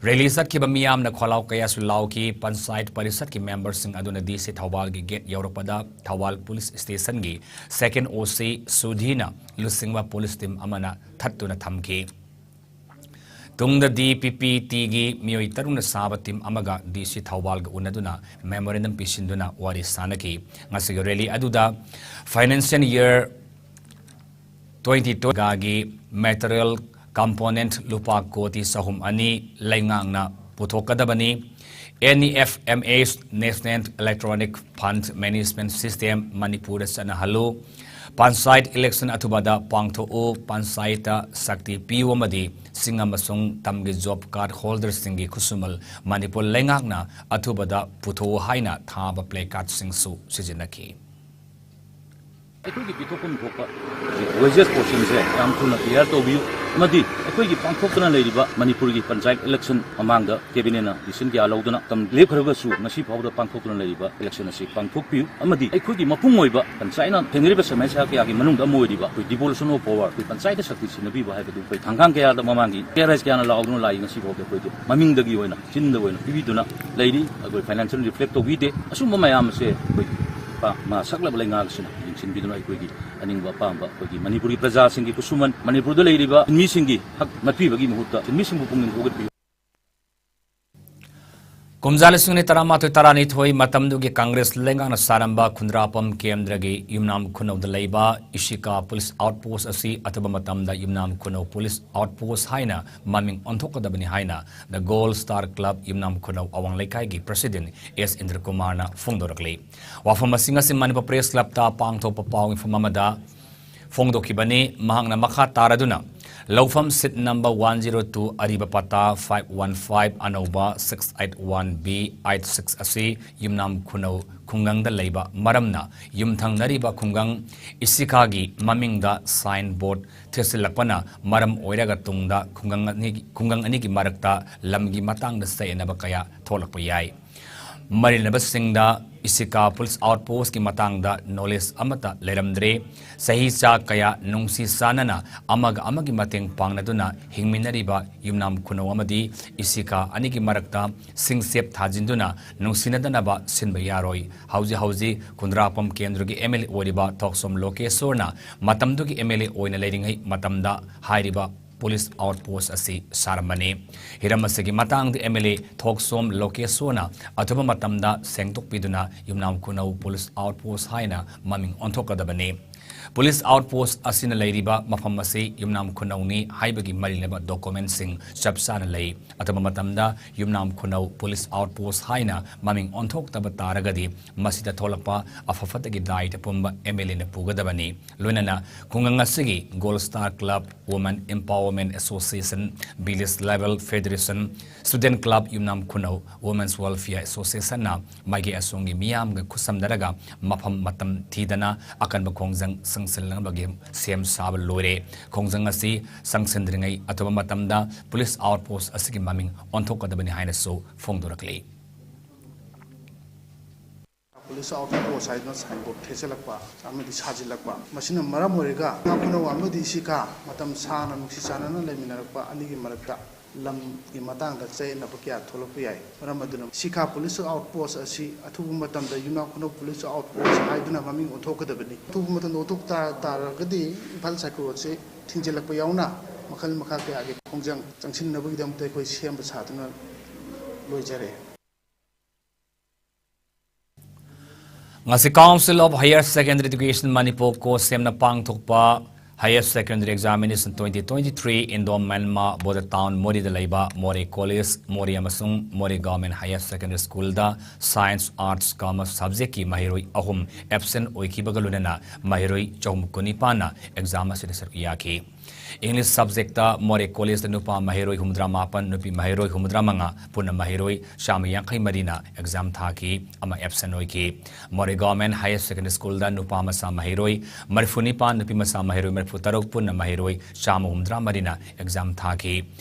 ꯔꯦꯂꯤ ꯆꯠꯈꯤꯕ ꯃꯤꯌꯥꯝꯅ ꯈꯣꯜꯂꯥꯎ ꯀꯌꯥꯁꯨ ꯂꯥꯎꯈꯤ꯫ ꯄꯟꯆꯥꯌꯠ ꯄꯔꯤꯁꯠꯀꯤ ꯃꯦꯝꯕꯔꯁꯤꯡ ꯑꯗꯨꯅ ꯗꯤ ꯁꯤ ꯊꯧꯕꯥꯜꯒꯤ ꯒꯦꯠ ꯌꯧꯔꯛꯄꯗ ꯊꯧꯕꯥꯜ ꯄꯨꯂꯤꯁ ꯁ꯭ꯇꯦꯁꯟꯒꯤ ꯁꯦꯀꯦꯟ ꯑꯣ ꯁꯤ ꯁꯨꯙꯤꯅ ꯂꯨꯆꯤꯡꯕ ꯄꯨꯂꯤꯁ ꯇꯤꯝ ꯑꯃꯅ ꯊꯠꯇꯨꯅ ꯊꯝꯈꯤ꯫ ꯇꯨꯡꯗ ꯗꯤ ꯄꯤ ꯄꯤ ꯇꯤꯒꯤ ꯃꯤꯑꯣꯏ ꯇꯔꯨꯛꯅ ꯁꯥꯕ ꯇꯤꯝ ꯑꯃꯒ ꯗꯤ ꯁꯤ ꯊꯧꯕꯥꯜꯒ ꯎꯅꯗꯨꯅ ꯃꯦꯃꯣꯔꯦꯟꯗꯝ ꯄꯤꯁꯤꯟꯗꯨꯅ ꯋꯥꯔꯤ ꯁꯥꯅꯈꯤ꯫ ꯉꯁꯤꯒꯤ ꯔꯦꯂꯤ ꯑꯗꯨꯗ ꯐꯥꯏꯅꯥꯟꯁꯤꯌꯦꯜ ꯌꯔ ꯇ꯭ꯋꯦꯟꯇꯤ ꯇ꯭ꯋꯦꯟꯇꯤꯒꯤ ꯃꯦꯇꯔꯤꯌꯦꯜ ꯀꯝꯄꯣꯅꯦꯟꯠ ꯂꯨꯄꯥ ꯀꯣꯇꯤ ꯆꯍꯨꯝ ꯑꯅꯤ ꯂꯩꯉꯥꯛꯅ ꯄꯨꯊꯣꯛꯀꯗꯕꯅꯤ꯫ ꯑꯦꯟ ꯏ ꯑꯦꯐ ꯑꯦꯝ ꯑꯦꯁ, National Electronic Fund Management System, ꯃꯅꯤꯄꯨꯔꯗ ꯆꯠꯅꯍꯜꯂꯨ꯫ ꯄꯟꯆꯥꯌꯠ ꯏꯂꯦꯛꯁꯟ ꯑꯊꯨꯕꯗ ꯄꯥꯡꯊꯣꯛꯎ꯫ ꯄꯟꯆꯥꯌꯠꯇ ꯁꯛꯇꯤ ꯄꯤꯌꯨ ꯑꯃꯗꯤ ꯆꯤꯡ ꯑꯃꯁꯨꯡ ꯇꯝꯒꯤ ꯖꯣꯕ ꯀꯥꯔꯗ ꯍꯣꯜꯗꯔꯁꯤꯡꯒꯤ ꯈꯨꯠꯁꯨꯃꯜ ꯃꯅꯤꯄꯨꯔ ꯂꯩꯉꯥꯛꯅ ꯑꯊꯨꯕꯗ ꯄꯨꯊꯣꯛꯎ ꯍꯥꯏꯅ ꯊꯥꯕ ꯄ꯭ꯂꯦ ꯀꯥꯔꯗꯁꯤꯡꯁꯨ ꯁꯤꯖꯤꯟꯅꯈꯤ꯫ ꯑꯩꯈꯣꯏꯒꯤ ꯄꯤꯊꯣꯛꯐꯝ ꯊꯣꯛꯄ ꯋꯦꯖꯦꯁ ꯄꯣꯔꯁꯟꯁꯦ ꯌꯥꯝ ꯊꯨꯅ ꯀ꯭ꯂꯤꯌꯥꯔ ꯇꯧꯕꯤꯌꯨ ꯑꯃꯗꯤ ꯑꯩꯈꯣꯏꯒꯤ ꯄꯥꯡꯊꯣꯛꯇꯨꯅ ꯂꯩꯔꯤꯕ ꯃꯅꯤꯄꯨꯔꯒꯤ ꯄꯟꯆꯥꯌꯠ ꯏꯂꯦꯛꯁꯟ ꯃꯃꯥꯡꯗ ꯀꯦꯕꯤꯅꯦꯠꯅ ꯗꯤꯁꯤꯖꯟ ꯀꯌꯥ ꯂꯧꯗꯨꯅ ꯃꯇꯝ ꯂꯦꯞꯈ꯭ꯔꯒꯁꯨ ꯉꯁꯤ ꯐꯥꯎꯕꯗ ꯄꯥꯡꯊꯣꯛꯇꯨꯅ ꯂꯩꯔꯤꯕ ꯏꯂꯦꯛꯁꯟ ꯑꯁꯤ ꯄꯥꯡꯊꯣꯛꯄꯤꯌꯨ ꯑꯃꯗꯤ ꯑꯩꯈꯣꯏꯒꯤ ꯃꯄꯨꯡ ꯑꯣꯏꯕ ꯄꯟꯆꯥꯌꯠꯅ ꯊꯦꯡꯅꯔꯤꯕ ꯁꯃꯁ꯭ꯌꯥ ꯀꯌꯥꯒꯤ ꯃꯅꯨꯡꯗ ꯑꯃ ꯑꯣꯏꯔꯤꯕ ꯑꯩꯈꯣꯏ devolution of power, ꯑꯩꯈꯣꯏ ꯄꯟꯆꯥꯌꯠꯇ ꯁꯛꯇꯤ ꯁꯤꯟꯅꯕꯤꯕ ꯍꯥꯏꯕꯗꯨ ꯑꯩꯈꯣꯏ ꯊꯥꯡꯒꯥꯡ ꯀꯌꯥꯗ ꯃꯃꯥꯡꯒꯤ ꯄꯤ ꯑꯥꯔ ꯑꯥꯏꯁ ꯀꯌꯥꯅ ꯂꯥꯎꯗꯨꯅ ꯂꯥꯛꯏ, ꯉꯁꯤ ꯐꯥꯎꯗ ꯑꯩꯈꯣꯏꯗꯤ ꯃꯃꯤꯡꯗꯒꯤ ꯑꯣꯏꯅ ꯆꯤꯟꯗ ꯑꯣꯏꯅ ꯄꯤꯕꯤꯗꯨꯅ ꯂꯩꯔꯤ꯫ ꯑꯩꯈꯣꯏ ꯐꯥꯏꯅꯥꯟꯁꯤꯌꯦꯜ ꯔꯤꯐ꯭ꯂꯦꯛ ꯇꯧꯕꯤꯗꯦ꯫ ꯑꯁꯨꯝꯕ ꯃꯌꯥꯝ ꯑꯁꯦ ꯑꯩꯈꯣꯏ ꯄꯥ-, ꯃꯥ ꯁꯛꯂꯕ ꯂꯩꯉꯥꯛ ꯑꯁꯤꯅ ꯌꯦꯡꯁꯤꯟꯕꯤꯗꯨꯅ ꯑꯩꯈꯣꯏꯒꯤ ꯑꯅꯤꯡꯕ ꯑꯄꯥꯝꯕ ꯑꯩꯈꯣꯏꯒꯤ ꯃꯅꯤꯄꯨꯔꯒꯤ ꯄ꯭ꯔꯖꯥꯁꯤꯡꯒꯤ ꯈꯨꯠꯁꯨꯃꯟ, ꯃꯅꯤꯄꯨꯔꯗ ꯂꯩꯔꯤꯕ ꯃꯤꯁꯤꯡꯒꯤ ꯍꯛ ꯃꯠꯄꯤꯕꯒꯤ ꯃꯍꯨꯠꯇ ꯃꯤꯁꯤꯡꯕꯨ ꯄꯨꯛꯅꯤꯡ ꯊꯧꯒꯠꯄꯤꯌꯨ꯫ ꯀꯨꯝꯖꯥ ꯂꯤꯁꯤꯡ ꯑꯅꯤ ꯇꯔꯥꯃꯥꯊꯣꯏ ꯇꯔꯥꯅꯤꯊꯣꯏ ꯃꯇꯝꯗꯨꯒꯤ ꯀꯪꯒ꯭ꯔꯦꯁ ꯂꯩꯉꯥꯛꯅ ꯁꯥꯔꯝꯕ ꯈꯨꯟꯗ꯭ꯔꯥꯄꯝ ꯀꯦꯟꯗ꯭ꯔꯒꯤ ꯌꯨꯝꯅꯥꯝ ꯈꯨꯅꯧꯗ ꯂꯩꯕ ꯏꯁꯤꯀꯥ ꯄꯨꯂꯤꯁ ꯑꯥꯎꯠꯄꯣꯁ ꯑꯁꯤ ꯑꯊꯨꯕ ꯃꯇꯝꯗ ꯌꯨꯝꯅꯥꯝ ꯈꯨꯅꯧ ꯄꯨꯂꯤꯁ ꯑꯥꯎꯠꯄꯣꯁ ꯍꯥꯏꯅ ꯃꯃꯤꯡ ꯑꯣꯟꯊꯣꯛꯀꯗꯕꯅꯤ ꯍꯥꯏꯅ The Gold Star Club ꯌꯨꯝꯅꯥꯝ ꯈꯨꯅꯧ ꯑꯋꯥꯡ ꯂꯩꯀꯥꯏꯒꯤ ꯄ꯭ꯔꯁꯤꯗꯦꯟ ꯑꯦꯁ ꯏꯟꯗ꯭ꯔꯀꯨꯃꯥꯔꯅ ꯐꯣꯡꯗꯣꯔꯛꯂꯤ꯫ ꯋꯥꯐꯝ ꯑꯁꯤ ꯉꯁꯤ ꯃꯅꯤꯄꯨꯔ ꯄ꯭ꯔꯦꯁ ꯀ꯭ꯂꯕꯇ ꯄꯥꯡꯊꯣꯛꯄ ꯄꯥꯎ ꯃꯤꯐꯝ ꯑꯃꯗ ꯐꯣꯡꯗꯣꯛꯈꯤꯕꯅꯤ꯫ ꯃꯍꯥꯛꯅ ꯃꯈꯥ ꯇꯥꯔꯗꯨꯅ ꯂꯧꯐꯝ seat number one zero two, ꯑꯔꯤꯕ ꯄꯇꯥ ꯐꯥꯏꯚ ꯋꯥꯟ ꯐꯥꯏꯚ, ꯑꯅꯧꯕ six eight one B eight six ꯑꯁꯤ ꯌꯨꯝꯅꯥꯝ ꯈꯨꯅꯧ ꯈꯨꯡꯒꯪꯗ ꯂꯩꯕ ꯃꯔꯝꯅ, ꯌꯨꯝꯊꯪꯅꯔꯤꯕ ꯈꯨꯡꯒꯪ ꯏꯁꯤꯀꯥꯒꯤ ꯃꯃꯤꯡꯗ ꯁꯥꯏꯟ ꯕꯣꯔꯗ ꯊꯦꯠꯆꯤꯜꯂꯛꯄꯅ ꯃꯔꯝ ꯑꯣꯏꯔꯒ ꯇꯨꯡꯗ ꯈꯨꯡꯒꯪ ꯑꯅꯤꯒꯤ, ꯈꯨꯡꯒꯪ ꯑꯅꯤꯒꯤ ꯃꯔꯛꯇ ꯂꯝꯒꯤ ꯃꯇꯥꯡꯗ ꯆꯌꯦꯠꯅꯕ ꯀꯌꯥ ꯊꯣꯛꯂꯛꯄ ꯌꯥꯏ꯫ ꯃꯔꯤ ꯂꯩꯅꯕꯁꯤꯡꯗ ꯏꯁꯤꯀꯥ ꯄꯨꯂꯤꯁ ꯑꯥꯎꯠ ꯄꯣꯁꯀꯤ ꯃꯇꯥꯡꯗ ꯅꯣꯂꯦꯖ ꯑꯃꯠꯇ ꯂꯩꯔꯝꯗ꯭ꯔꯦ꯫ ꯆꯍꯤ ꯆꯥ ꯀꯌꯥ ꯅꯨꯡꯁꯤ ꯆꯥꯟꯅꯅ ꯑꯃꯒ ꯑꯃꯒꯤ ꯃꯇꯦꯡ ꯄꯥꯡꯅꯗꯨꯅ ꯍꯤꯡꯃꯤꯟꯅꯔꯤꯕ ꯌꯨꯝꯅꯥꯝ ꯈꯨꯅꯧ ꯑꯃꯗꯤ ꯏꯁꯤꯀꯥ ꯑꯅꯤꯒꯤ ꯃꯔꯛꯇ ꯁꯤꯡꯆꯦꯞ ꯊꯥꯖꯤꯟꯗꯨꯅ ꯅꯨꯡꯁꯤꯅꯗꯅꯕ ꯁꯤꯟꯕ ꯌꯥꯔꯣꯏ꯫ ꯍꯧꯖꯤꯛ ꯍꯧꯖꯤꯛ ꯈꯨꯟꯗ꯭ꯔꯥꯛꯄꯝ ꯀꯦꯟꯗ꯭ꯔꯒꯤ ꯑꯦꯝ ꯑꯦꯜ ꯑꯦ ꯑꯣꯏꯔꯤꯕ ꯊꯣꯛꯁꯣꯝ ꯂꯣꯀꯦꯁꯣꯔꯅ ꯃꯇꯝꯗꯨꯒꯤ ꯑꯦꯝ ꯑꯦꯜ ꯑꯦ ꯑꯣꯏꯅ ꯂꯩꯔꯤꯉꯩ ꯃꯇꯝꯗ ꯍꯥꯏꯔꯤꯕ ꯄꯨꯂꯤꯁ ꯑꯥꯎꯠ ꯄꯣꯁ ꯑꯁꯤ ꯁꯥꯔꯝꯕꯅꯤ꯫ ꯍꯤꯔꯝ ꯑꯁꯤꯒꯤ ꯃꯇꯥꯡꯗ ꯑꯦꯝ ꯑꯦꯜ ꯑꯦ ꯊꯣꯛꯁꯣꯝ ꯂꯣꯀꯦꯁꯣꯔꯅ ꯑꯊꯨꯕ ꯃꯇꯝꯗ ꯁꯦꯡꯗꯣꯛꯄꯤꯗꯨꯅ ꯌꯨꯝꯅꯥꯝ ꯈꯨꯅꯧ ꯄꯨꯂꯤꯁ ꯑꯥꯎꯠ ꯄꯣꯁ ꯍꯥꯏꯅ ꯃꯃꯤꯡ ꯑꯣꯟꯊꯣꯛꯀꯗꯕꯅꯤ꯫ ꯄꯨꯂꯤꯁ ꯑꯥꯎꯠ ꯄꯣꯁ ꯑꯁꯤꯅ ꯂꯩꯔꯤꯕ ꯃꯐꯝ ꯑꯁꯤ ꯌꯨꯝꯅꯥꯝ ꯈꯨꯅꯧꯅꯤ ꯍꯥꯏꯕꯒꯤ ꯃꯔꯤ ꯂꯩꯅꯕ ꯗꯣꯀꯨꯃꯦꯟꯁꯤꯡ ꯆꯞ ꯆꯥꯅ ꯂꯩ꯫ ꯑꯊꯨꯕ ꯃꯇꯝꯗ ꯌꯨꯝꯅꯥꯝ ꯈꯨꯅꯧ ꯄꯨꯂꯤꯁ ꯑꯥꯎꯠ ꯄꯣꯁ ꯍꯥꯏꯅ ꯃꯃꯤꯡ ꯑꯣꯟꯊꯣꯛꯇꯕ ꯇꯥꯔꯒꯗꯤ ꯃꯁꯤꯗ ꯊꯣꯛꯂꯛꯄ ꯑꯐ ꯐꯠꯇꯒꯤ ꯗꯥꯏꯇ ꯄꯨꯝꯕ ꯑꯦꯝ ꯑꯦꯜ ꯑꯦꯅ ꯄꯨꯒꯗꯕꯅꯤ꯫ ꯂꯣꯏꯅꯅ ꯈꯨꯡꯒꯪ ꯑꯁꯤꯒꯤ goal star club, women empowerment association, village level federation, student club, ꯌꯨꯝꯅꯥꯝ ꯈꯨꯅꯧ ꯋꯨꯃꯦꯟꯁ ꯋꯦꯜꯐꯤꯌꯔ ꯑꯦꯁꯣꯁꯤꯌꯦꯁꯟꯅ ꯃꯥꯏꯀꯩ ꯑꯁꯣꯝꯒꯤ ꯃꯤꯌꯥꯝꯒ ꯈꯨꯠꯁꯝꯅꯔꯒ ꯃꯐꯝ ꯃꯇꯝ ꯊꯤꯗꯅ ꯑꯀꯟꯕ ꯈꯣꯡꯖꯪ ꯆꯪꯁꯤꯜꯂꯛꯅꯕꯒꯤ ꯁꯦꯝ ꯁꯥꯕ ꯂꯣꯏꯔꯦ꯫ ꯈꯣꯡꯖꯪ ꯑꯁꯤ ꯆꯪꯁꯤꯟꯗ꯭ꯔꯤꯉꯩ ꯑꯊꯨꯕ ꯃꯇꯝꯗ ꯄꯨꯂꯤꯁ ꯑꯥꯎꯠ ꯄꯣꯁ ꯑꯁꯤꯒꯤ ꯃꯃꯤꯡ ꯑꯣꯟꯊꯣꯛꯀꯗꯕꯅꯤ ꯍꯥꯏꯅꯁꯨ ꯐꯣꯡꯗꯣꯔꯛꯂꯤ꯫ ꯄꯨꯂꯤꯁ ꯑꯥꯎꯠ ꯄꯣꯁ ꯍꯥꯏꯗꯨꯅ ꯁꯥꯏꯟ ꯕꯣꯔꯗ ꯊꯦꯠꯆꯜꯂꯛꯄ ꯑꯃꯗꯤ ꯁꯥꯖꯤꯜꯂꯛꯄ, ꯃꯁꯤꯅ ꯃꯔꯝ ꯑꯣꯏꯔꯒ ꯈꯨꯅꯧ ꯑꯃꯗꯤ ꯏꯁꯤꯀꯥ ꯃꯇꯝ ꯁꯥꯡꯅ ꯅꯨꯡꯁꯤ ꯆꯥꯟꯅꯅ ꯂꯩꯃꯤꯟꯅꯔꯛꯄ ꯑꯅꯤꯒꯤ ꯃꯔꯛꯇ ꯂꯝꯒꯤ ꯃꯇꯥꯡꯗ ꯆꯌꯦꯠꯅꯕ ꯀꯌꯥ ꯊꯣꯛꯂꯛꯄ ꯌꯥꯏ꯫ ꯃꯔꯝ ꯑꯗꯨꯅ ꯏꯁꯤꯀꯥ ꯄꯨꯂꯤꯁ ꯑꯥꯎꯠ ꯄꯣꯁ ꯑꯁꯤ ꯑꯊꯨꯕ ꯃꯇꯝꯗ ꯌꯨꯝꯅꯥꯝ ꯈꯨꯅꯧ ꯄꯨꯂꯤꯁ ꯑꯥꯎꯠ ꯄꯣꯁ ꯍꯥꯏꯗꯨꯅ ꯃꯃꯤꯡ ꯑꯣꯟꯊꯣꯛꯀꯗꯕꯅꯤ꯫ ꯑꯊꯨꯕ ꯃꯇꯝꯗ ꯑꯣꯟꯊꯣꯛ ꯇꯥ-, ꯇꯥꯔꯒꯗꯤ ꯏꯝꯐꯥꯜ ꯁꯥꯏꯀꯣ ꯑꯁꯤ ꯊꯤꯡꯖꯤꯜꯂꯛꯄ ꯌꯥꯎꯅ ꯃꯈꯜ ꯃꯈꯥ ꯀꯌꯥꯒꯤ ꯈꯣꯡꯖꯪ ꯆꯪꯁꯤꯟꯅꯕꯒꯤꯗꯃꯛꯇ ꯑꯩꯈꯣꯏ ꯁꯦꯝꯕ ꯁꯥꯗꯨꯅ ꯂꯣꯏꯖꯔꯦ꯫ ꯉꯁꯤ Council of Higher Secondary Education Manipur, ꯀꯣꯁꯦꯝꯅ ꯄꯥꯡꯊꯣꯛꯄ Higher Secondary Examination twenty twenty-three Indo-Myanmar Border Town ꯃꯣꯔꯦꯗ ꯂꯩꯕ ꯃꯣꯔꯦ College, ꯃꯣꯔꯦ ꯑꯃꯁꯨꯡ ꯃꯣꯔꯦ Government Higher Secondary Schoolꯗ Science, Arts, Commerce subjectꯀꯤ ꯃꯍꯩꯔꯣꯏ ꯑꯍꯨꯝ absent ꯑꯣꯏꯈꯤꯕꯒ ꯂꯣꯏꯅꯅ ꯃꯍꯩꯔꯣꯏ ꯆꯍꯨꯝ ꯀꯨꯟꯅꯤꯄꯥꯟꯅ exam ꯑꯁꯤꯗ ꯁꯔꯨꯛ ꯌꯥꯈꯤ꯫ English subjectꯇ ꯃꯣꯔꯦ Collegeꯇ ꯅꯨꯄꯥ ꯃꯍꯩꯔꯣꯏ ꯍꯨꯝꯐꯨꯇꯔꯥ ꯃꯥꯄꯟ, ꯅꯨꯄꯤ ꯃꯍꯩꯔꯣꯏ ꯍꯨꯝꯐꯨꯇꯔꯥ ꯃꯉꯥ, ꯄꯨꯟꯅ ꯃꯍꯩꯔꯣꯏ ꯆꯥꯝꯃ ꯌꯥꯡꯈꯩ ꯃꯔꯤꯅ exam ꯊꯥꯈꯤ, ꯑꯃ absent ꯑꯣꯏꯈꯤ꯫ ꯃꯣꯔꯦ Government Higher Secondary Schoolꯗ ꯅꯨꯄꯥ ꯃꯆꯥ ꯃꯍꯩꯔꯣꯏ ꯃꯔꯤꯐꯨ ꯅꯤꯄꯥꯟ, ꯅꯨꯄꯤ ꯃꯆꯥ ꯃꯍꯩꯔꯣꯏ ꯃꯔꯤꯐꯨ ꯇꯔꯨꯛ, ꯄꯨꯟꯅ ꯃꯍꯩꯔꯣꯏ ꯆꯥꯝꯃ ꯍꯨꯝꯐꯨꯇꯔꯥ ꯃꯔꯤꯅ exam ꯊꯥꯈꯤ꯫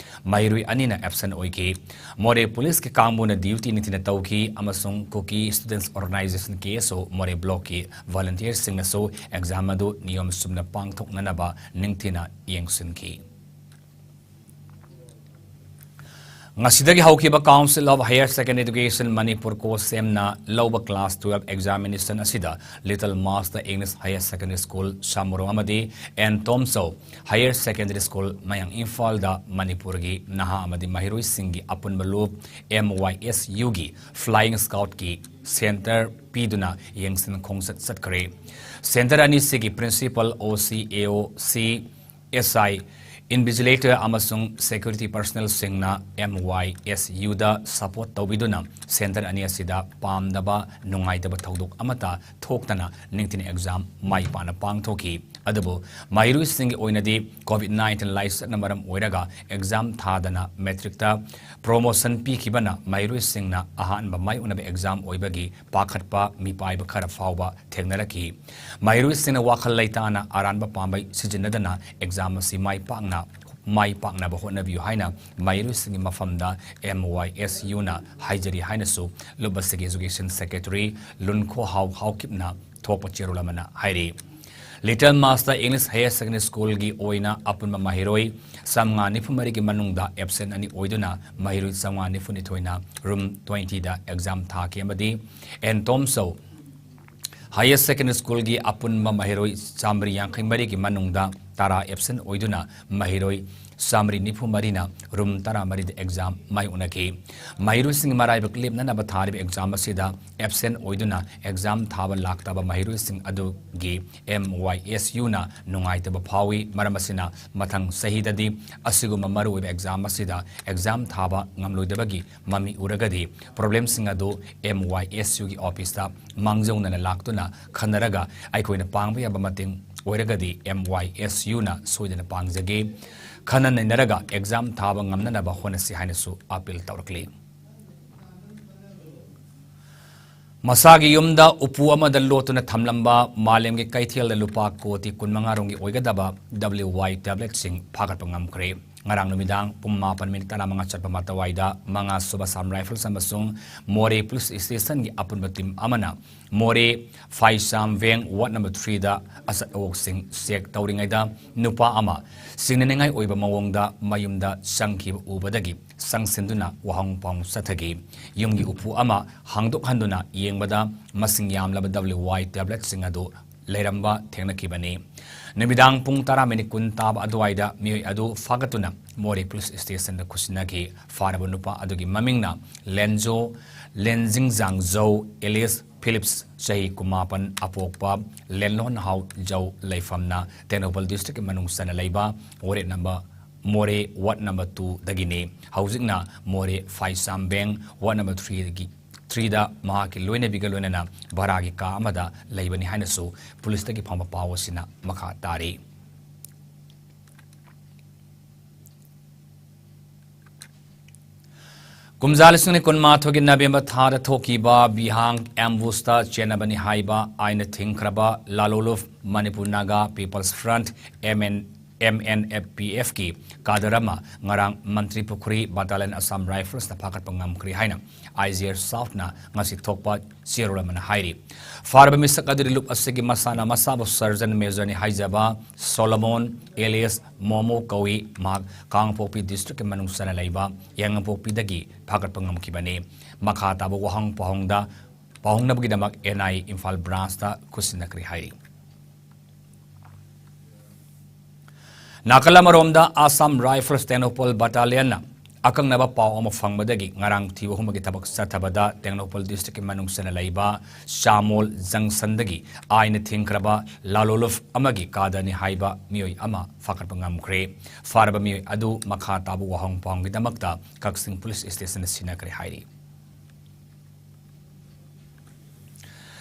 ꯃꯍꯩꯔꯣꯏ ꯑꯅꯤꯅ absent ꯑꯣꯏꯈꯤ꯫ ꯃꯣꯔꯦ Policeꯀꯤ ꯀꯥꯡꯕꯨꯅ duty ꯅꯤꯡꯊꯤꯅ ꯇꯧꯈꯤ ꯑꯃꯁꯨꯡ Kuki Students Organisation, KSO, ꯃꯣꯔꯦ Blockꯀꯤ volunteerꯁꯤꯡꯅꯁꯨ exam ꯑꯗꯨ ꯅꯤꯌꯣꯝ ꯆꯨꯝꯅ ꯄꯥꯡꯊꯣꯛꯅꯅꯕ ꯅꯤꯡꯊꯤꯅ ꯌꯦꯡꯁꯤꯟꯈꯤ꯫ ꯉꯁꯤꯗꯒꯤ ꯍꯧꯈꯤꯕ Council of Higher Secondary Education Manipur, COHSEMꯅ ꯂꯧꯕ class twelve examination ꯑꯁꯤꯗ Little Master English Higher Secondary School ꯁꯥꯃꯨꯔꯣ ꯑꯃꯗꯤ ꯑꯦꯟ ꯇꯣꯝꯆꯧ Higher Secondary School ꯃꯌꯥꯡ ꯏꯝꯐꯥꯜꯗ ꯃꯅꯤꯄꯨꯔꯒꯤ ꯅꯍꯥ ꯑꯃꯗꯤ ꯃꯍꯩꯔꯣꯏꯁꯤꯡꯒꯤ ꯑꯄꯨꯟꯕ ꯂꯨꯞ MYSUꯒꯤ Flying Scoutꯀꯤ centre ꯄꯤꯗꯨꯅ ꯌꯦꯡꯁꯤꯟ ꯈꯣꯡꯆꯠ ꯆꯠꯈ꯭ꯔꯦ꯫ Centre ꯑꯅꯤꯁꯤꯒꯤ principal, OC, AO, C, SI, invigilator ꯑꯃꯁꯨꯡ security personnelꯁꯤꯡꯅ MYSUꯗ support ꯇꯧꯕꯤꯗꯨꯅ centre ꯑꯅꯤ ꯑꯁꯤꯗ ꯄꯥꯝꯗꯕ, ꯅꯨꯡꯉꯥꯏꯇꯕ ꯊꯧꯗꯣꯛ ꯑꯃꯠꯇ ꯊꯣꯛꯇꯅ ꯅꯤꯡꯊꯤꯅ exam ꯃꯥꯏ ꯄꯥꯛꯅ ꯄꯥꯡꯊꯣꯛꯈꯤ꯫ ꯑꯗꯨꯕꯨ ꯃꯍꯩꯔꯣꯏꯁꯤꯡꯒꯤ ꯑꯣꯏꯅꯗꯤ COVID nineteen ꯂꯥꯏꯆꯠꯅ ꯃꯔꯝ ꯑꯣꯏꯔꯒ exam ꯊꯥꯗꯅ matricꯇ promotion ꯄꯤꯈꯤꯕꯅ ꯃꯍꯩꯔꯣꯏꯁꯤꯡꯅ ꯑꯍꯥꯟꯕ ꯃꯥꯌꯣꯛꯅꯕ exam ꯑꯣꯏꯕꯒꯤ ꯄꯥꯈꯠꯄ, ꯃꯤꯄꯥꯏꯕ ꯈꯔ ꯐꯥꯎꯕ ꯊꯦꯡꯅꯔꯛꯈꯤ꯫ ꯃꯍꯩꯔꯣꯏꯁꯤꯡꯅ ꯋꯥꯈꯜ ꯂꯩꯇꯥꯅ ꯑꯔꯥꯟꯕ ꯄꯥꯝꯕꯩ ꯁꯤꯖꯤꯟꯅꯗꯅ exam ꯑꯁꯤ ꯃꯥꯏ ꯄꯥꯛꯅ, ꯃꯥꯏ ꯄꯥꯛꯅꯕ ꯍꯣꯠꯅꯕꯤꯌꯨ ꯍꯥꯏꯅ ꯃꯍꯩꯔꯣꯏꯁꯤꯡꯒꯤ ꯃꯐꯝꯗ MYSUꯅ ꯍꯥꯏꯖꯔꯤ ꯍꯥꯏꯅꯁꯨ ꯂꯨꯞ ꯑꯁꯤꯒꯤ Education Secretary ꯂꯨꯟꯈꯣꯍꯥꯎ ꯍꯥꯎꯀꯤꯞꯅ ꯊꯣꯛꯄ ꯆꯦꯔꯣꯜ ꯑꯃꯅ ꯍꯥꯏꯔꯤ꯫ Little Master English Higher Secondary Schoolꯒꯤ ꯑꯣꯏꯅ ꯑꯄꯨꯟꯕ ꯃꯍꯩꯔꯣꯏ ꯆꯥꯝꯃꯉꯥ ꯅꯤꯐꯨ ꯃꯔꯤꯒꯤ ꯃꯅꯨꯡꯗ absent ꯑꯅꯤ ꯑꯣꯏꯗꯨꯅ ꯃꯍꯩꯔꯣꯏ ꯆꯥꯝꯃꯉꯥ ꯅꯤꯐꯨ ꯅꯤꯊꯣꯏꯅ room twentyꯗ exam ꯊꯥꯈꯤ ꯑꯃꯗꯤ ꯑꯦꯟ ꯇꯣꯝꯆꯧ Higher Secondary Schoolꯒꯤ ꯑꯄꯨꯟꯕ ꯃꯍꯩꯔꯣꯏ ꯆꯥꯃꯔꯤ ꯌꯥꯡꯈꯩ ꯃꯔꯤꯒꯤ ꯃꯅꯨꯡꯗ ꯇꯔꯥ absent ꯑꯣꯏꯗꯨꯅ ꯃꯍꯩꯔꯣꯏ ꯆꯥꯃꯔꯤ ꯅꯤꯐꯨ ꯃꯔꯤꯅ room ꯇꯔꯥꯃꯔꯤꯗ exam ꯃꯥꯌꯣꯛꯅꯈꯤ꯫ ꯃꯍꯩꯔꯣꯏꯁꯤꯡꯒꯤ ꯃꯔꯥꯏꯕꯛ ꯂꯦꯞꯅꯅꯕ ꯊꯥꯔꯤꯕ exam ꯑꯁꯤꯗ absent ꯑꯣꯏꯗꯨꯅ exam ꯊꯥꯕ ꯂꯥꯛꯇꯕ ꯃꯍꯩꯔꯣꯏꯁꯤꯡ ꯑꯗꯨꯒꯤ M Y S Uꯅ ꯅꯨꯡꯉꯥꯏꯇꯕ ꯐꯥꯎꯏ꯫ ꯃꯔꯝ ꯑꯁꯤꯅ, ꯃꯊꯪ ꯆꯍꯤꯗꯗꯤ ꯑꯁꯤꯒꯨꯝꯕ ꯃꯔꯨꯑꯣꯏꯕ exam ꯑꯁꯤꯗ exam ꯊꯥꯕ ꯉꯝꯂꯣꯏꯗꯕꯒꯤ ꯃꯃꯤ ꯎꯔꯒꯗꯤ, problemꯁꯤꯡ ꯑꯗꯨ M Y S Uꯒꯤ officeꯇ ꯃꯥꯡꯖꯧꯅꯅ ꯂꯥꯛꯇꯨꯅ ꯈꯟꯅꯔꯒ, ꯑꯩꯈꯣꯏꯅ ꯄꯥꯡꯕ ꯌꯥꯕ ꯃꯇꯦꯡ ꯑꯣꯏꯔꯒꯗꯤ M Y S Uꯅ ꯁꯣꯏꯗꯅ ꯄꯥꯡꯖꯒꯦ꯫ ꯈꯟꯅ ꯅꯩꯅꯔꯒ exam ꯊꯥꯕ ꯉꯝꯅꯅꯕ ꯍꯣꯠꯅꯁꯤ ꯍꯥꯏꯅꯁꯨ appeal ꯇꯧꯔꯛꯂꯤ꯫ ꯃꯁꯥꯒꯤ ꯌꯨꯝꯗ ꯎꯄꯨ ꯑꯃꯗ ꯂꯣꯠꯇꯨꯅ ꯊꯝꯂꯝꯕ ꯃꯥꯂꯦꯝꯒꯤ ꯀꯩꯊꯦꯜꯗ ꯂꯨꯄꯥ ꯀꯣꯇꯤ ꯀꯨꯟꯃꯉꯥ ꯔꯣꯝꯒꯤ ꯑꯣꯏꯒꯗꯕ W Y tabletꯁꯤꯡ ꯐꯥꯒꯠꯄ ꯉꯝꯈ꯭ꯔꯦ꯫ ꯉꯔꯥꯡ ꯅꯨꯃꯤꯗꯥꯡ ꯄꯨꯡ ꯃꯥꯄꯟ ꯃꯤꯅꯤꯠ ꯇꯔꯥꯃꯉꯥ ꯆꯠꯄ ꯃꯇꯋꯥꯏꯗ ꯃꯉꯥ ꯁꯨꯕ Assam Rifles ꯑꯃꯁꯨꯡ ꯃꯣꯔꯦ Police Stationꯒꯤ ꯑꯄꯨꯟꯕ team ꯑꯃꯅ ꯃꯣꯔꯦ ꯐꯥꯏꯁꯥꯝ ꯚꯦꯡ ward number threeꯗ ꯑꯆꯠ ꯑꯋꯣꯛꯁꯤꯡ check ꯇꯧꯔꯤꯉꯩꯗ ꯅꯨꯄꯥ ꯑꯃ ꯆꯤꯡꯅꯅꯤꯡꯉꯥꯏ ꯑꯣꯏꯕ ꯃꯑꯣꯡꯗ ꯃꯌꯨꯝꯗ ꯆꯪꯈꯤꯕ ꯎꯕꯗꯒꯤ ꯆꯪꯁꯤꯟꯗꯨꯅ ꯋꯥꯍꯪ ꯄꯥꯎ ꯆꯠꯊꯈꯤ꯫ ꯌꯨꯝꯒꯤ ꯎꯄꯨ ꯑꯃ ꯍꯥꯡꯗꯣꯛꯍꯟꯗꯨꯅ ꯌꯦꯡꯕꯗ ꯃꯁꯤꯡ ꯌꯥꯝꯂꯕ W Y tabletꯁꯤꯡ ꯑꯗꯨ ꯂꯩꯔꯝꯕ ꯊꯦꯡꯅꯈꯤꯕꯅꯤ꯫ ꯅꯨꯃꯤꯗꯥꯡ ꯄꯨꯡ ꯇꯔꯥ ꯃꯤꯅꯤꯠ ꯀꯨꯟ ꯇꯥꯕ ꯑꯗꯨꯋꯥꯏꯗ ꯃꯤꯑꯣꯏ ꯑꯗꯨ ꯐꯥꯒꯠꯇꯨꯅ ꯃꯣꯔꯦ Police Stationꯗ ꯈꯨꯠꯁꯤꯟꯅꯈꯤ꯫ ꯐꯥꯔꯕ ꯅꯨꯄꯥ ꯑꯗꯨꯒꯤ ꯃꯃꯤꯡꯅ ꯂꯦꯟꯖꯣ, ꯂꯦꯟꯖꯤꯡꯖꯥꯡꯖꯧ, alias Phillips, ꯆꯍꯤ ꯀꯨꯟꯃꯥꯄꯟ, ꯑꯄꯣꯛꯄ ꯂꯦꯟꯂꯣꯟ ꯍꯥꯎ ꯖꯧ, ꯂꯩꯐꯝꯅ ꯇꯦꯡꯅꯧꯄꯜ districtꯀꯤ ꯃꯅꯨꯡ ꯆꯟꯅ ꯂꯩꯕ ꯋꯥꯔꯦꯠ number, ꯃꯣꯔꯦ ward number twoꯗꯒꯤꯅꯤ꯫ ꯍꯧꯖꯤꯛꯅ ꯃꯣꯔꯦ ꯐꯥꯏꯁꯥꯝ ꯚꯦꯡ ward number threeꯗꯒꯤ, threeꯗ ꯃꯍꯥꯛꯀꯤ ꯂꯣꯏꯅꯕꯤꯒ ꯂꯣꯏꯅꯅ ꯚꯔꯥꯒꯤ ꯀꯥ ꯑꯃꯗ ꯂꯩꯕꯅꯤ ꯍꯥꯏꯅꯁꯨ policeꯇꯒꯤ ꯐꯪꯕ ꯄꯥꯎ ꯑꯁꯤꯅ ꯃꯈꯥ ꯇꯥꯔꯤ꯫ ꯀꯨꯝꯖꯥ ꯂꯤꯁꯤꯡ ꯑꯅꯤ ꯀꯨꯟꯃꯥꯊꯣꯏꯒꯤ November ꯊꯥꯗ ꯊꯣꯛꯈꯤꯕ ꯕꯤꯍꯥꯡ ambushꯇ ꯆꯦꯟꯅꯕꯅꯤ ꯍꯥꯏꯕ ꯑꯥꯏꯟꯅ ꯊꯤꯡꯈ꯭ꯔꯕ ꯂꯥꯂꯣꯂꯨꯞ Manipur Naga People's Front, M N, M N F P Fꯀꯤ cadre ꯑꯃ ꯉꯔꯥꯡ ꯃꯟꯇ꯭ꯔꯤ ꯄꯨꯈ꯭ꯔꯤ Battalion Assam Riflesꯅ ꯐꯥꯒꯠꯄ ꯉꯝꯈ꯭ꯔꯦ ꯍꯥꯏꯅ I G R Southꯅ ꯉꯁꯤ ꯊꯣꯛꯄ ꯆꯦꯔꯣꯜ ꯑꯃꯅ ꯍꯥꯏꯔꯤ꯫ ꯐꯥꯔꯕ ꯃꯤꯁꯛ ꯑꯗꯨꯗꯤ ꯂꯨꯞ ꯑꯁꯤꯒꯤ ꯃꯁꯥꯅ ꯃꯁꯥꯕꯨ Sergeant Majorꯅꯤ ꯍꯥꯏꯖꯕ Solomon alias ꯃꯣꯃꯣ ꯀꯧꯏ꯫ ꯃꯍꯥꯛ ꯀꯥꯡꯄꯣꯛꯄꯤ districtꯀꯤ ꯃꯅꯨꯡ ꯆꯟꯅ ꯂꯩꯕ ꯌꯥꯏꯉꯪꯄꯣꯛꯄꯤꯗꯒꯤ ꯐꯥꯒꯠꯄ ꯉꯝꯈꯤꯕꯅꯤ꯫ ꯃꯈꯥ ꯇꯥꯕ ꯋꯥꯍꯪ ꯄꯥꯎꯍꯪꯗ, ꯄꯥꯎꯍꯪꯅꯕꯒꯤꯗꯃꯛ N I A ꯏꯝꯐꯥꯜ branchꯇ ꯈꯨꯠꯁꯤꯟꯅꯈ꯭ꯔꯦ ꯍꯥꯏꯔꯤ꯫ ꯅꯥꯀꯜ ꯑꯃꯔꯣꯝꯗ, Assam Rifles Tengnoupal Battalionꯅ ꯑꯀꯛꯅꯕ ꯄꯥꯎ ꯑꯃ ꯐꯪꯕꯗꯒꯤ ꯉꯔꯥꯡ ꯊꯤꯕ ꯍꯨꯝꯕꯒꯤ ꯊꯕꯛ ꯆꯠꯊꯕꯗ ꯇꯦꯡꯅꯧꯄꯜ districtꯀꯤ ꯃꯅꯨꯡ ꯆꯟꯅ ꯂꯩꯕ ꯆꯥꯃꯣꯜ junctionꯗꯒꯤ ꯑꯥꯏꯟꯅ ꯊꯤꯡꯈ꯭ꯔꯕ ꯂꯥꯂꯣꯂꯨꯞ ꯑꯃꯒꯤ ꯀꯥꯗꯅꯤ ꯍꯥꯏꯕ ꯃꯤꯑꯣꯏ ꯑꯃ ꯐꯥꯒꯠꯄ ꯉꯝꯈ꯭ꯔꯦ꯫ ꯐꯥꯔꯕ ꯃꯤꯑꯣꯏ ꯑꯗꯨ ꯃꯈꯥ ꯇꯥꯕ ꯋꯥꯍꯪ ꯄꯥꯎꯍꯪꯒꯤꯗꯃꯛꯇ ꯀꯛꯆꯤꯡ police stationꯗ ꯁꯤꯟꯅꯈ꯭ꯔꯦ ꯍꯥꯏꯔꯤ꯫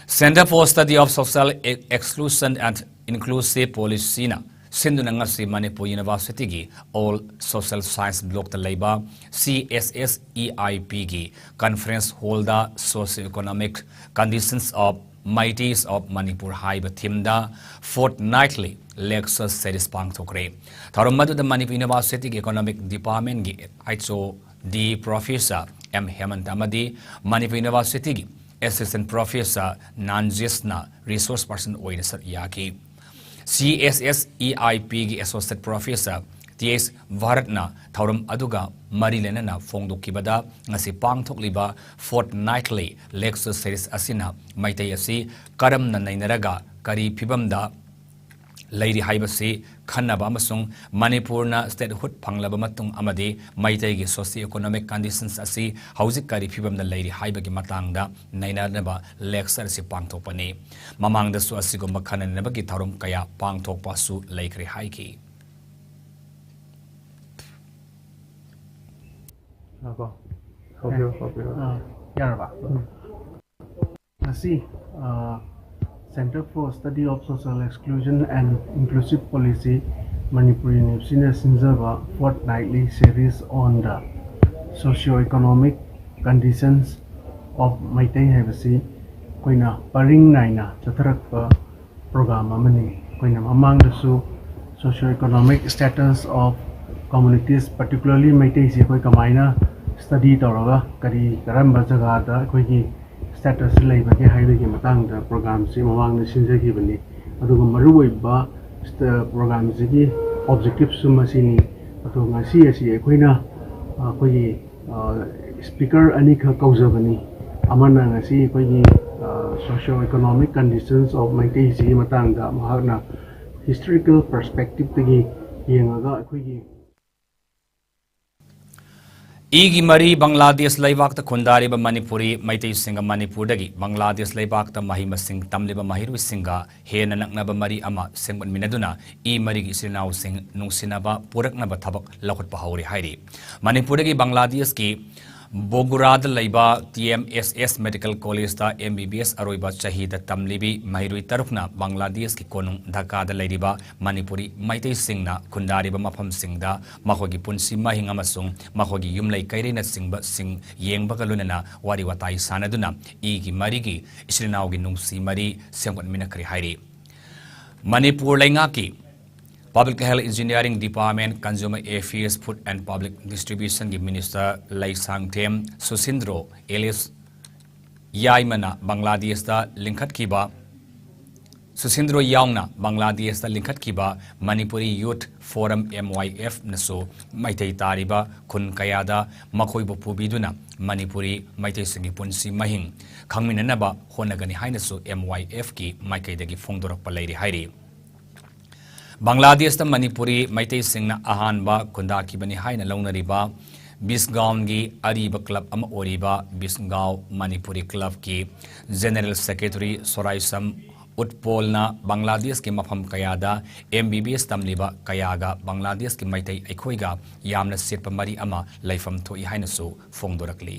Centre for Study of Social E-, Exclusion and Inclusive Policyꯅ ꯁꯤꯟꯗꯨꯅ ꯉꯁꯤ ꯃꯅꯤꯄꯨꯔ Universityꯒꯤ All Social Science Blockꯇ ꯂꯩꯕ CSSEIPꯒꯤ conference hallꯗ Socio-Economic Conditions of Meiteis of Manipur ꯍꯥꯏꯕ themeꯗ fortnightly lecture series ꯄꯥꯡꯊꯣꯛꯈ꯭ꯔꯦ꯫ ꯊꯧꯔꯝ ꯑꯗꯨꯗ Manipur Universityꯒꯤ Economic Departmentꯀꯤ HOD Professor M ꯍꯦꯃꯟꯇ ꯑꯃꯗꯤ Manipur Universityꯒꯤ Assistant Professor ꯅꯥꯟꯖꯤꯁꯅ resource person ꯑꯣꯏꯅ ꯁꯔꯨꯛ ꯌꯥꯈꯤ꯫ CSSEIPꯒꯤ Associate Professor T H ꯚꯥꯔꯠꯅ ꯊꯧꯔꯝ ꯑꯗꯨꯒ ꯃꯔꯤ ꯂꯩꯅꯅ ꯐꯣꯡꯗꯣꯛꯈꯤꯕꯗ, ꯉꯁꯤ ꯄꯥꯡꯊꯣꯛꯂꯤꯕ fortnightly lecture series ꯑꯁꯤꯅ ꯃꯩꯇꯩ ꯑꯁꯤ ꯀꯔꯝꯅ ꯅꯩꯅꯔꯒ ꯀꯔꯤ ꯐꯤꯕꯝꯗ ꯂꯩꯔꯤ ꯍꯥꯏꯕꯁꯤ ꯈꯟꯅꯕ ꯑꯃꯁꯨꯡ ꯃꯅꯤꯄꯨꯔꯅ statehood ꯐꯪꯂꯕ ꯃꯇꯨꯡ ꯑꯃꯗꯤ ꯃꯩꯇꯩꯒꯤ socio-economic conditions ꯑꯁꯤ ꯍꯧꯖꯤꯛ ꯀꯔꯤ ꯐꯤꯕꯝꯗ ꯂꯩꯔꯤ ꯍꯥꯏꯕꯒꯤ ꯃꯇꯥꯡꯗ ꯅꯩꯅꯅꯕ lecture ꯑꯁꯤ ꯄꯥꯡꯊꯣꯛꯄꯅꯤ꯫ ꯃꯃꯥꯡꯗꯁꯨ ꯑꯁꯤꯒꯨꯝꯕ ꯈꯟꯅꯅꯕꯒꯤ ꯊꯧꯔꯝ ꯀꯌꯥ ꯄꯥꯡꯊꯣꯛꯄꯁꯨ ꯂꯩꯈ꯭ꯔꯦ ꯍꯥꯏꯈꯤ꯫ ꯉꯥꯏꯈꯣ꯫ ꯍꯧꯕꯤꯔꯣ, ꯍꯧꯕꯤꯔꯣ꯫ ꯑꯥ, ꯌꯥꯔꯕ? ꯎꯝ꯫ ꯉꯁꯤ, ꯑꯥ, Centre for Study of Social Exclusion and Inclusive Policy, Manipur Universityꯅ ꯁꯤꯟꯖꯕ fortnightly series on the socio-economic conditions of Meitei ꯍꯥꯏꯕꯁꯤ ꯑꯩꯈꯣꯏꯅ ꯄꯔꯤꯡ ꯅꯥꯏꯅ ꯆꯠꯊꯔꯛꯄ program ꯑꯃꯅꯤ꯫ ꯑꯩꯈꯣꯏꯅ ꯃꯃꯥꯡꯗꯁꯨ socio-economic status of communities, particularly ꯃꯩꯇꯩꯁꯤ ꯑꯩꯈꯣꯏ ꯀꯃꯥꯏꯅ study ꯇꯧꯔꯒ ꯀꯔꯤ, ꯀꯔꯝꯕ ꯖꯒꯥꯗ ꯑꯩꯈꯣꯏꯒꯤ status ꯂꯩꯕꯒꯦ ꯍꯥꯏꯕꯒꯤ ꯃꯇꯥꯡꯗ programꯁꯤ ꯃꯃꯥꯡꯗ ꯁꯤꯟꯖꯈꯤꯕꯅꯤ꯫ ꯑꯗꯨꯒ ꯃꯔꯨꯑꯣꯏꯕ ꯁ꯭ꯇ-, programꯁꯤꯒꯤ objectiveꯁꯨ ꯃꯁꯤꯅꯤ꯫ ꯑꯗꯣ ꯉꯁꯤ ꯑꯁꯤ ꯑꯩꯈꯣꯏꯅ, ꯑ, ꯑꯩꯈꯣꯏꯒꯤ, ꯑ, speaker ꯑꯅꯤꯈꯛ ꯀꯧꯖꯕꯅꯤ꯫ ꯑꯃꯅ ꯉꯁꯤ ꯑꯩꯈꯣꯏꯒꯤ, ꯑ, socio-economic conditions of ꯃꯩꯇꯩꯁꯤꯒꯤ ꯃꯇꯥꯡꯗ ꯃꯍꯥꯛꯅ historical perspectiveꯇꯒꯤ ꯌꯦꯡꯉꯒ ꯑꯩꯈꯣꯏꯒꯤ ꯏꯒꯤ ꯃꯔꯤ ꯕꯪꯒ꯭ꯂꯥꯗꯦꯁ ꯂꯩꯕꯥꯛꯇ ꯈꯨꯟꯗꯥꯔꯤꯕ ꯃꯅꯤꯄꯨꯔꯤ ꯃꯩꯇꯩꯁꯤꯡꯒ ꯃꯅꯤꯄꯨꯔꯗꯒꯤ ꯕꯪꯒ꯭ꯂꯥꯗꯦꯁ ꯂꯩꯕꯥꯛꯇ ꯃꯍꯩ ꯃꯁꯤꯡ ꯇꯝꯂꯤꯕ ꯃꯍꯩꯔꯣꯏꯁꯤꯡꯒ ꯍꯦꯟꯅ ꯅꯛꯅꯕ ꯃꯔꯤ ꯑꯃ ꯁꯦꯝꯒꯠꯃꯤꯟꯅꯗꯨꯅ ꯏ ꯃꯔꯤꯒꯤ ꯏꯆꯤꯜ ꯏꯅꯥꯎꯁꯤꯡ ꯅꯨꯡꯁꯤꯅꯕ ꯄꯨꯔꯛꯅꯕ ꯊꯕꯛ ꯂꯧꯈꯠꯄ ꯍꯧꯔꯦ ꯍꯥꯏꯔꯤ꯫ ꯃꯅꯤꯄꯨꯔꯗꯒꯤ ꯕꯪꯒ꯭ꯂꯥꯗꯦꯁꯀꯤ ꯕꯣꯒꯨꯔꯥꯗ ꯂꯩꯕ ꯇꯤ ꯑꯦꯝ ꯑꯦꯁ ꯑꯦꯁ ꯃꯦꯗꯤꯀꯦꯜ ꯀꯣꯂꯦꯖꯇ ꯑꯦꯝ ꯕꯤ ꯕꯤ ꯑꯦꯁ ꯑꯔꯣꯏꯕ ꯆꯍꯤꯗ ꯇꯝꯂꯤꯕꯤ ꯃꯍꯩꯔꯣꯏ ꯇꯔꯨꯛꯅ ꯕꯪꯒ꯭ꯂꯥꯗꯦꯁꯀꯤ ꯀꯣꯅꯨꯡ ꯙꯥꯀꯥꯗ ꯂꯩꯔꯤꯕ ꯃꯅꯤꯄꯨꯔꯤ ꯃꯩꯇꯩꯁꯤꯡꯅ ꯈꯨꯟꯗꯥꯔꯤꯕ ꯃꯐꯝꯁꯤꯡꯗ ꯃꯈꯣꯏꯒꯤ ꯄꯨꯟꯁꯤ ꯃꯍꯤꯡ ꯑꯃꯁꯨꯡ ꯃꯈꯣꯏꯒꯤ ꯌꯨꯝꯂꯩ ꯀꯩꯔꯩꯅꯆꯤꯡꯕꯁꯤꯡ ꯌꯦꯡꯕꯒ ꯂꯣꯏꯅꯅ ꯋꯥꯔꯤ ꯋꯥꯇꯥꯏ ꯁꯥꯟꯅꯗꯨꯅ ꯏꯒꯤ ꯃꯔꯤꯒꯤ ꯏꯆꯤꯜ ꯏꯅꯥꯎꯒꯤ ꯅꯨꯡꯁꯤ ꯃꯔꯤ ꯁꯦꯝꯒꯠꯃꯤꯟꯅꯈ꯭ꯔꯦ ꯍꯥꯏꯔꯤ꯫ ꯃꯅꯤꯄꯨꯔ ꯂꯩꯉꯥꯛꯀꯤ Public Health Engineering Department, Consumer Affairs, Food and Public Distribution ꯒꯤ Minister ꯂꯩꯁꯥꯡꯊꯦꯝ ꯁꯨꯁꯤꯟꯗ꯭ꯔꯣ ꯑꯦꯂꯤꯁ ꯌꯥꯏꯃꯅ ꯕꯪꯒ꯭ꯂꯥꯗꯦꯁꯇ ꯂꯤꯡꯈꯠꯈꯤꯕ, ꯁꯨꯁꯤꯟꯗ꯭ꯔꯣ ꯌꯥꯎꯅ ꯕꯪꯒ꯭ꯂꯥꯗꯦꯁꯇ ꯂꯤꯡꯈꯠꯈꯤꯕ Manipuri Youth Forum, M Y F ꯅꯁꯨ ꯃꯩꯇꯩ ꯇꯥꯔꯤꯕ ꯈꯨꯟ ꯀꯌꯥꯗ ꯃꯈꯣꯏꯕꯨ ꯄꯨꯕꯤꯗꯨꯅ ꯃꯅꯤꯄꯨꯔꯤ ꯃꯩꯇꯩꯁꯤꯡꯒꯤ ꯄꯨꯟꯁꯤ ꯃꯍꯤꯡ ꯈꯪꯃꯤꯟꯅꯅꯕ ꯍꯣꯠꯅꯒꯅꯤ ꯍꯥꯏꯅꯁꯨ M Y F ꯀꯤ ꯃꯥꯏꯀꯩꯗꯒꯤ ꯐꯣꯡꯗꯣꯔꯛꯄ ꯂꯩꯔꯤ ꯍꯥꯏꯔꯤ꯫ ꯕꯪꯒ꯭ꯂꯥꯗꯦꯁꯇ ꯃꯅꯤꯄꯨꯔꯤ ꯃꯩꯇꯩꯁꯤꯡꯅ ꯑꯍꯥꯟꯕ ꯈꯨꯟꯗꯥꯈꯤꯕꯅꯤ ꯍꯥꯏꯅ ꯂꯧꯅꯔꯤꯕ ꯕꯤꯁꯒꯥꯎꯟꯒꯤ ꯑꯔꯤꯕ ꯀ꯭ꯂꯕ ꯑꯃ ꯑꯣꯏꯔꯤꯕ ꯕꯤꯁꯒꯥꯎ ꯃꯅꯤꯄꯨꯔꯤ ꯀ꯭ꯂꯕꯀꯤ ꯖꯦꯅꯔꯦꯜ ꯁꯦꯀ꯭ꯔꯦꯇꯔꯤ ꯁꯣꯔꯥꯏꯁꯝ ꯎꯠꯄꯣꯜꯅ ꯕꯪꯒ꯭ꯂꯥꯗꯦꯁꯀꯤ ꯃꯐꯝ ꯀꯌꯥꯗ M B B S ꯇꯝꯂꯤꯕ ꯀꯌꯥꯒ ꯕꯪꯒ꯭ꯂꯥꯗꯦꯁꯀꯤ ꯃꯩꯇꯩ ꯑꯩꯈꯣꯏꯒ ꯌꯥꯝꯅ ꯆꯦꯠꯄ ꯃꯔꯤ ꯑꯃ ꯂꯩꯐꯝ ꯊꯣꯛꯏ ꯍꯥꯏꯅꯁꯨ ꯐꯣꯡꯗꯣꯔꯛꯂꯤ꯫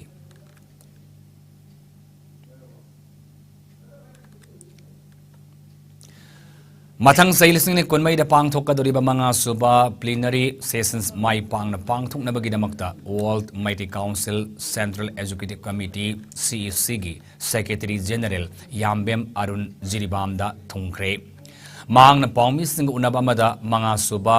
ꯃꯊꯪ ꯆꯍꯤ ꯂꯤꯁꯤꯡ ꯑꯅꯤ ꯀꯨꯟꯃꯔꯤꯗ ꯄꯥꯡꯊꯣꯛꯀꯗꯧꯔꯤꯕ ꯃꯉꯥꯁꯨꯕ plenary sessions ꯃꯥꯏ ꯄꯥꯛꯅ ꯄꯥꯡꯊꯣꯛꯅꯕꯒꯤꯗꯃꯛꯇ World Meitei Council Central Executive Committee, C E C ꯒꯤ Secretary General ꯌꯥꯝꯕꯦꯝ ꯑꯔꯨꯟ ꯖꯤꯔꯤꯕꯥꯝꯗ ꯊꯨꯡꯈ꯭ꯔꯦ꯫ ꯃꯍꯥꯛꯅ ꯄꯥꯎꯃꯤꯁꯤꯡꯒ ꯎꯅꯕ ꯑꯃꯗ ꯃꯉꯥꯁꯨꯕ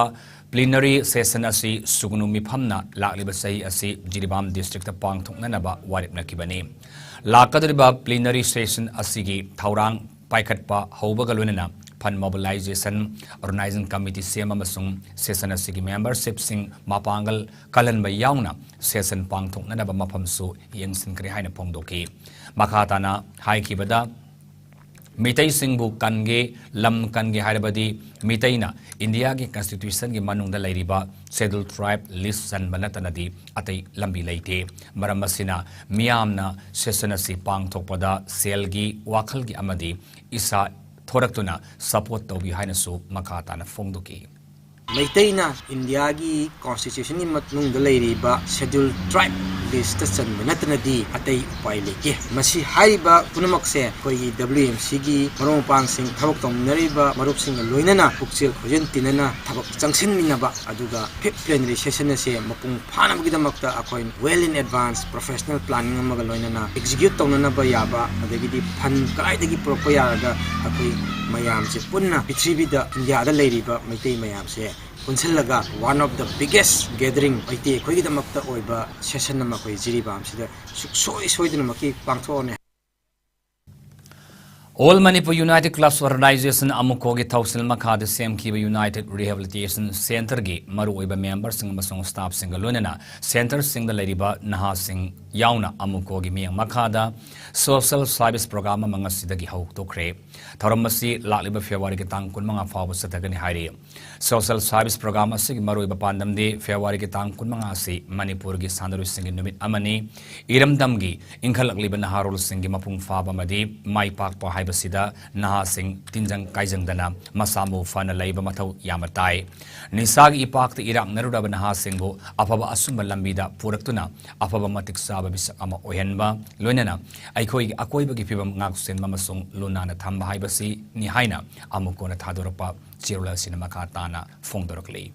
plenary session ꯑꯁꯤ ꯁꯨꯒꯅꯨ ꯃꯤꯐꯝꯅ ꯂꯥꯛꯂꯤꯕ ꯆꯍꯤ ꯑꯁꯤ ꯖꯤꯔꯤꯕꯥꯝ district ꯇ ꯄꯥꯡꯊꯣꯛꯅꯅꯕ ꯋꯥꯔꯦꯞꯅꯈꯤꯕꯅꯤ꯫ ꯂꯥꯛꯀꯗꯧꯔꯤꯕ plenary session ꯑꯁꯤꯒꯤ ꯊꯧꯔꯥꯡ ꯄꯥꯏꯈꯠꯄ ꯍꯧꯕꯒ ꯂꯣꯏꯅꯅ fund mobilization, organizing committee ꯁꯦꯝ ꯑꯃꯁꯨꯡ session ꯑꯁꯤꯒꯤ membership ꯁꯤꯡ ꯃꯄꯥꯡꯒꯜ ꯀꯜꯍꯟꯕ ꯌꯥꯎꯅ session ꯄꯥꯡꯊꯣꯛꯅꯅꯕ ꯃꯐꯝꯁꯨ ꯌꯦꯡꯁꯤꯟꯈ꯭ꯔꯦ ꯍꯥꯏꯅ ꯐꯣꯡꯗꯣꯛꯈꯤ꯫ ꯃꯈꯥ ꯇꯥꯅ ꯍꯥꯏꯈꯤꯕꯗ, ꯃꯤꯇꯩꯁꯤꯡꯕꯨ ꯀꯟꯒꯦ, ꯂꯝ ꯀꯟꯒꯦ ꯍꯥꯏꯔꯕꯗꯤ ꯃꯤꯇꯩꯅ ꯏꯟꯗꯤꯌꯥꯒꯤ ꯀꯟꯁꯇꯤꯇ꯭ꯌꯨꯁꯟꯒꯤ ꯃꯅꯨꯡꯗ ꯂꯩꯔꯤꯕ ꯁꯦꯗ꯭ꯌꯨꯜ ꯇ꯭ꯔꯥꯏꯕ ꯂꯤꯁ ꯆꯟꯕ ꯅꯠꯇꯅꯗꯤ ꯑꯇꯩ ꯂꯝꯕꯤ ꯂꯩꯇꯦ꯫ ꯃꯔꯝ ꯑꯁꯤꯅ ꯃꯤꯌꯥꯝꯅ ꯁꯦꯁꯟ ꯑꯁꯤ ꯄꯥꯡꯊꯣꯛꯄꯗ ꯁꯦꯜꯒꯤ, ꯋꯥꯈꯜꯒꯤ ꯑꯃꯗꯤ ꯏꯁꯥ ꯊꯣꯔꯛꯇꯨꯅ ꯁꯄꯣꯔꯠ ꯇꯧꯕꯤꯌꯨ ꯍꯥꯏꯅꯁꯨ ꯃꯈꯥ ꯇꯥꯅ ꯐꯣꯡꯗꯣꯛꯈꯤ꯫ ꯃꯩꯇꯩꯅ ꯏꯟꯗꯤꯌꯥꯒꯤ ꯀꯣꯟꯁꯇꯤꯇ꯭ꯌꯨꯁꯟꯒꯤ ꯃꯅꯨꯡꯗ ꯂꯩꯔꯤꯕ ꯁꯦꯗ꯭ꯌꯨꯜ ꯇ꯭ꯔꯥꯏꯕ ꯂꯤꯁꯇ ꯆꯟꯕ ꯅꯠꯇꯅꯗꯤ ꯑꯇꯩ ꯎꯄꯥꯏ ꯂꯩꯇꯦ꯫ ꯃꯁꯤ ꯍꯥꯏꯔꯤꯕ ꯄꯨꯝꯅꯃꯛꯁꯦ ꯑꯩꯈꯣꯏꯒꯤ ꯗꯕ꯭ꯂꯤꯌꯨ ꯑꯦꯝ ꯁꯤꯒꯤ ꯃꯔꯨꯞ ꯃꯄꯥꯡꯁꯤꯡ, ꯊꯕꯛ ꯇꯧꯃꯤꯟꯅꯔꯤꯕ ꯃꯔꯨꯞꯁꯤꯡꯒ ꯂꯣꯏꯅꯅ ꯄꯨꯛꯆꯦꯜ ꯈꯣꯏꯖꯦꯜ ꯇꯤꯟꯅꯅ ꯊꯕꯛ ꯆꯪꯁꯤꯟꯃꯤꯟꯅꯕ, ꯑꯗꯨꯒ ꯐꯤꯐ ꯄ꯭ꯂꯦꯅꯔꯤ ꯁꯦꯁꯟ ꯑꯁꯦ ꯃꯄꯨꯡ ꯐꯥꯅꯕꯒꯤꯗꯃꯛꯇ ꯑꯩꯈꯣꯏ well in advance professional planning ꯑꯃꯒ ꯂꯣꯏꯅꯅ ꯑꯦꯛꯖꯤꯀ꯭ꯌꯨꯠ ꯇꯧꯅꯅꯕ ꯌꯥꯕ, ꯑꯗꯒꯤꯗꯤ ꯐꯟ ꯀꯗꯥꯏꯗꯒꯤ ꯄꯨꯔꯛꯄ ꯌꯥꯔꯒ ꯑꯩꯈꯣꯏ ꯃꯌꯥꯝꯁꯦ ꯄꯨꯟꯅ ꯄ꯭ꯔꯤꯊꯤꯕꯤꯗ, ꯏꯟꯗꯤꯌꯥꯗ ꯂꯩꯔꯤꯕ ꯃꯩꯇꯩ ꯃꯌꯥꯝꯁꯦ ꯄꯨꯟꯁꯤꯜꯂꯒ one of the biggest gathering Meitei ꯑꯩꯈꯣꯏꯒꯤꯗꯃꯛꯇ ꯑꯣꯏꯕ ꯁꯦꯁꯟ ꯑꯃ ꯑꯩꯈꯣꯏ ꯖꯤꯔꯤꯕꯥꯝꯁꯤꯗ ꯁꯨꯡꯁꯣꯏ ꯁꯣꯏꯗꯅꯃꯛꯀꯤ ꯄꯥꯡꯊꯣꯛꯑꯅꯤ꯫ All Manipur United Clubs Organization, ꯑꯃꯨꯀꯣꯒꯤ ꯊꯧꯁꯤꯜ ꯃꯈꯥꯗ ꯁꯦꯝꯈꯤꯕ United Rehabilitation Centreꯒꯤ ꯃꯔꯨꯑꯣꯏꯕ ꯃꯦꯝꯕꯔꯁꯤꯡ ꯑꯃꯁꯨꯡ ꯁ꯭ꯇꯥꯐꯁꯤꯡꯒ ꯂꯣꯏꯅꯅ ꯁꯦꯟꯇꯔꯁꯤꯡꯗ ꯂꯩꯔꯤꯕ ꯅꯍꯥꯁꯤꯡ ꯌꯥꯎꯅ ꯑꯃꯨꯀꯣꯒꯤ ꯃꯤꯠꯌꯦꯡ ꯃꯈꯥꯗ social service program ꯑꯃ ꯉꯁꯤꯗꯒꯤ ꯍꯧꯗꯣꯛꯈ꯭ꯔꯦ꯫ ꯊꯧꯔꯝ ꯑꯁꯤ ꯂꯥꯛꯂꯤꯕ ꯐꯦꯕ꯭ꯔꯨꯋꯥꯔꯤꯒꯤ ꯇꯥꯡ ꯀꯨꯟꯃꯉꯥ ꯐꯥꯎꯕ ꯆꯠꯊꯒꯅꯤ ꯍꯥꯏꯔꯤ꯫ Social service program ꯑꯁꯤꯒꯤ ꯃꯔꯨꯑꯣꯏꯕ ꯄꯥꯟꯗꯝꯗꯤ ꯐꯦꯕ꯭ꯔꯨꯋꯥꯔꯤꯒꯤ ꯇꯥꯡ ꯀꯨꯟꯃꯉꯥ ꯑꯁꯤ ꯃꯅꯤꯄꯨꯔꯒꯤ ꯁꯥꯟꯅꯔꯣꯏꯁꯤꯡꯒꯤ ꯅꯨꯃꯤꯠ ꯑꯃꯅꯤ꯫ ꯏꯔꯝꯗꯝꯒꯤ ꯏꯟꯈꯠꯂꯛꯂꯤꯕ ꯅꯍꯥꯔꯣꯜꯁꯤꯡꯒꯤ ꯃꯄꯨꯡ ꯐꯥꯕ ꯑꯃꯗꯤ ꯃꯥꯏ ꯄꯥꯛꯄ ꯍꯥꯏꯕꯁꯤꯗ ꯅꯍꯥꯁꯤꯡ ꯇꯤꯟꯖꯪ ꯀꯥꯏꯖꯪꯗꯅ ꯃꯁꯥ ꯃꯎ ꯐꯅ ꯂꯩꯕ ꯃꯊꯧ ꯌꯥꯝꯅ ꯇꯥꯏ꯫ ꯅꯤꯁꯥꯒꯤ ꯏꯄꯥꯛꯇ ꯏꯔꯥꯛꯅꯔꯨꯔꯕ ꯅꯍꯥꯁꯤꯡꯕꯨ ꯑꯐꯕ ꯑꯆꯨꯝꯕ ꯂꯝꯕꯤꯗ ꯄꯨꯔꯛꯇꯨꯅ ꯑꯐꯕ ꯃꯇꯤꯛ ꯆꯥꯕ ꯃꯤꯁꯛ ꯑꯃ ꯑꯣꯏꯍꯟꯕ, ꯂꯣꯏꯅꯅ ꯑꯩꯈꯣꯏꯒꯤ ꯑꯀꯣꯏꯕꯒꯤ ꯐꯤꯕꯝ ꯉꯥꯛ ꯁꯦꯟꯕ ꯑꯃꯁꯨꯡ ꯂꯨ ꯅꯥꯟꯅ ꯊꯝꯕ ꯍꯥꯏꯕꯁꯤꯅꯤ ꯍꯥꯏꯅ ꯑꯃꯨꯛ ꯀꯣꯟꯅ ꯊꯥꯗꯣꯔꯛꯄ ꯆꯦꯔꯣꯜ ꯑꯁꯤꯅ ꯃꯈꯥ ꯇꯥꯅ ꯐꯣꯡꯗꯣꯔꯛꯂꯤ꯫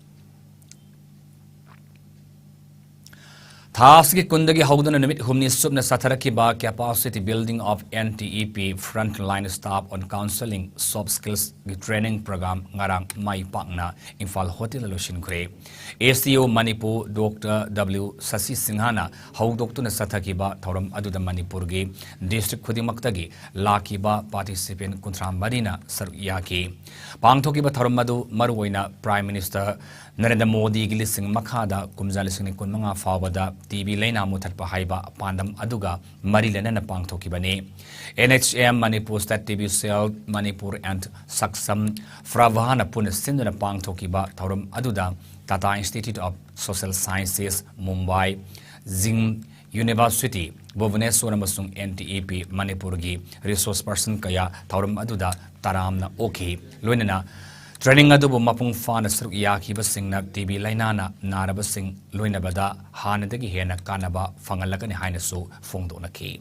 ꯊꯥ ꯑꯁꯤꯒꯤ ꯀꯨꯟꯗꯒꯤ ꯍꯧꯗꯨꯅ ꯅꯨꯃꯤꯠ ꯍꯨꯝꯅꯤ ꯆꯨꯞꯅ ꯆꯠꯊꯔꯛꯈꯤꯕ Capacity Building of N T E P Frontline Staff on Counseling Soft Skills ꯒꯤ training program ꯉꯔꯥꯡ ꯃꯥꯏ ꯄꯥꯛꯅ ꯏꯝꯐꯥꯜ ꯍꯣꯇꯦꯜꯗ ꯂꯣꯏꯁꯤꯟꯈ꯭ꯔꯦ꯫ S D O Manipur Doctor W ꯁꯁꯤ ꯁꯤꯡꯍꯅ ꯍꯧꯗꯣꯛꯇꯨꯅ ꯆꯠꯊꯈꯤꯕ ꯊꯧꯔꯝ ꯑꯗꯨꯗ ꯃꯅꯤꯄꯨꯔꯒꯤ district ꯈꯨꯗꯤꯡꯃꯛꯇꯒꯤ ꯂꯥꯛꯈꯤꯕ participant ꯀꯨꯟꯊ꯭ꯔꯥ ꯃꯔꯤꯅ ꯁꯔꯨꯛ ꯌꯥꯈꯤ꯫ ꯄꯥꯡꯊꯣꯛꯈꯤꯕ ꯊꯧꯔꯝ ꯑꯗꯨ ꯃꯔꯨꯑꯣꯏꯅ Prime Minister ꯅꯔꯦꯟꯗ꯭ꯔ ꯃꯣꯗꯤꯒꯤ ꯂꯨꯆꯤꯡ ꯃꯈꯥꯗ ꯀꯨꯝꯖꯥ ꯂꯤꯁꯤꯡ ꯑꯅꯤ ꯀꯨꯟꯃꯉꯥ ꯐꯥꯎꯕꯗ ꯇꯤ ꯕꯤ ꯂꯩꯅꯥ ꯃꯨꯊꯠꯄ ꯍꯥꯏꯕ ꯄꯥꯟꯗꯝ ꯑꯗꯨꯒ ꯃꯔꯤ ꯂꯩꯅꯅ ꯄꯥꯡꯊꯣꯛꯈꯤꯕꯅꯤ꯫ N H M, Manipur state T B cell, Manipur and Saksham ꯐ꯭ꯔꯚꯥꯅ ꯄꯨꯟꯅ ꯁꯤꯟꯗꯨꯅ ꯄꯥꯡꯊꯣꯛꯈꯤꯕ ꯊꯧꯔꯝ ꯑꯗꯨꯗ Tata institute of social sciences, Mumbai, ꯖꯤꯡ ꯌꯨꯅꯤꯚꯔꯁꯤꯇꯤ, ꯚꯨꯕꯅꯦꯁ꯭ꯋꯔ ꯑꯃꯁꯨꯡ ꯑꯦꯟ ꯇꯤ ꯏ ꯄꯤ ꯃꯅꯤꯄꯨꯔꯒꯤ ꯔꯤꯁꯣꯔꯁ ꯄꯔꯁꯟ ꯀꯌꯥ ꯊꯧꯔꯝ ꯑꯗꯨꯗ ꯇꯔꯥꯝꯅ ꯑꯣꯛꯈꯤ꯫ ꯂꯣꯏꯅꯅ ꯇ꯭ꯔꯦꯅꯤꯡ ꯑꯗꯨꯕꯨ ꯃꯄꯨꯡ ꯐꯥꯅ ꯁꯔꯨꯛ ꯌꯥꯈꯤꯕꯁꯤꯡꯅ ꯇꯤ ꯕꯤ ꯂꯩꯅꯥꯅ ꯅꯥꯔꯕꯁꯤꯡ ꯂꯣꯏꯅꯕꯗ ꯍꯥꯟꯅꯗꯒꯤ ꯍꯦꯟꯅ ꯀꯥꯟꯅꯕ ꯐꯪꯍꯜꯂꯒꯅꯤ ꯍꯥꯏꯅꯁꯨ ꯐꯣꯡꯗꯣꯛꯅꯈꯤ꯫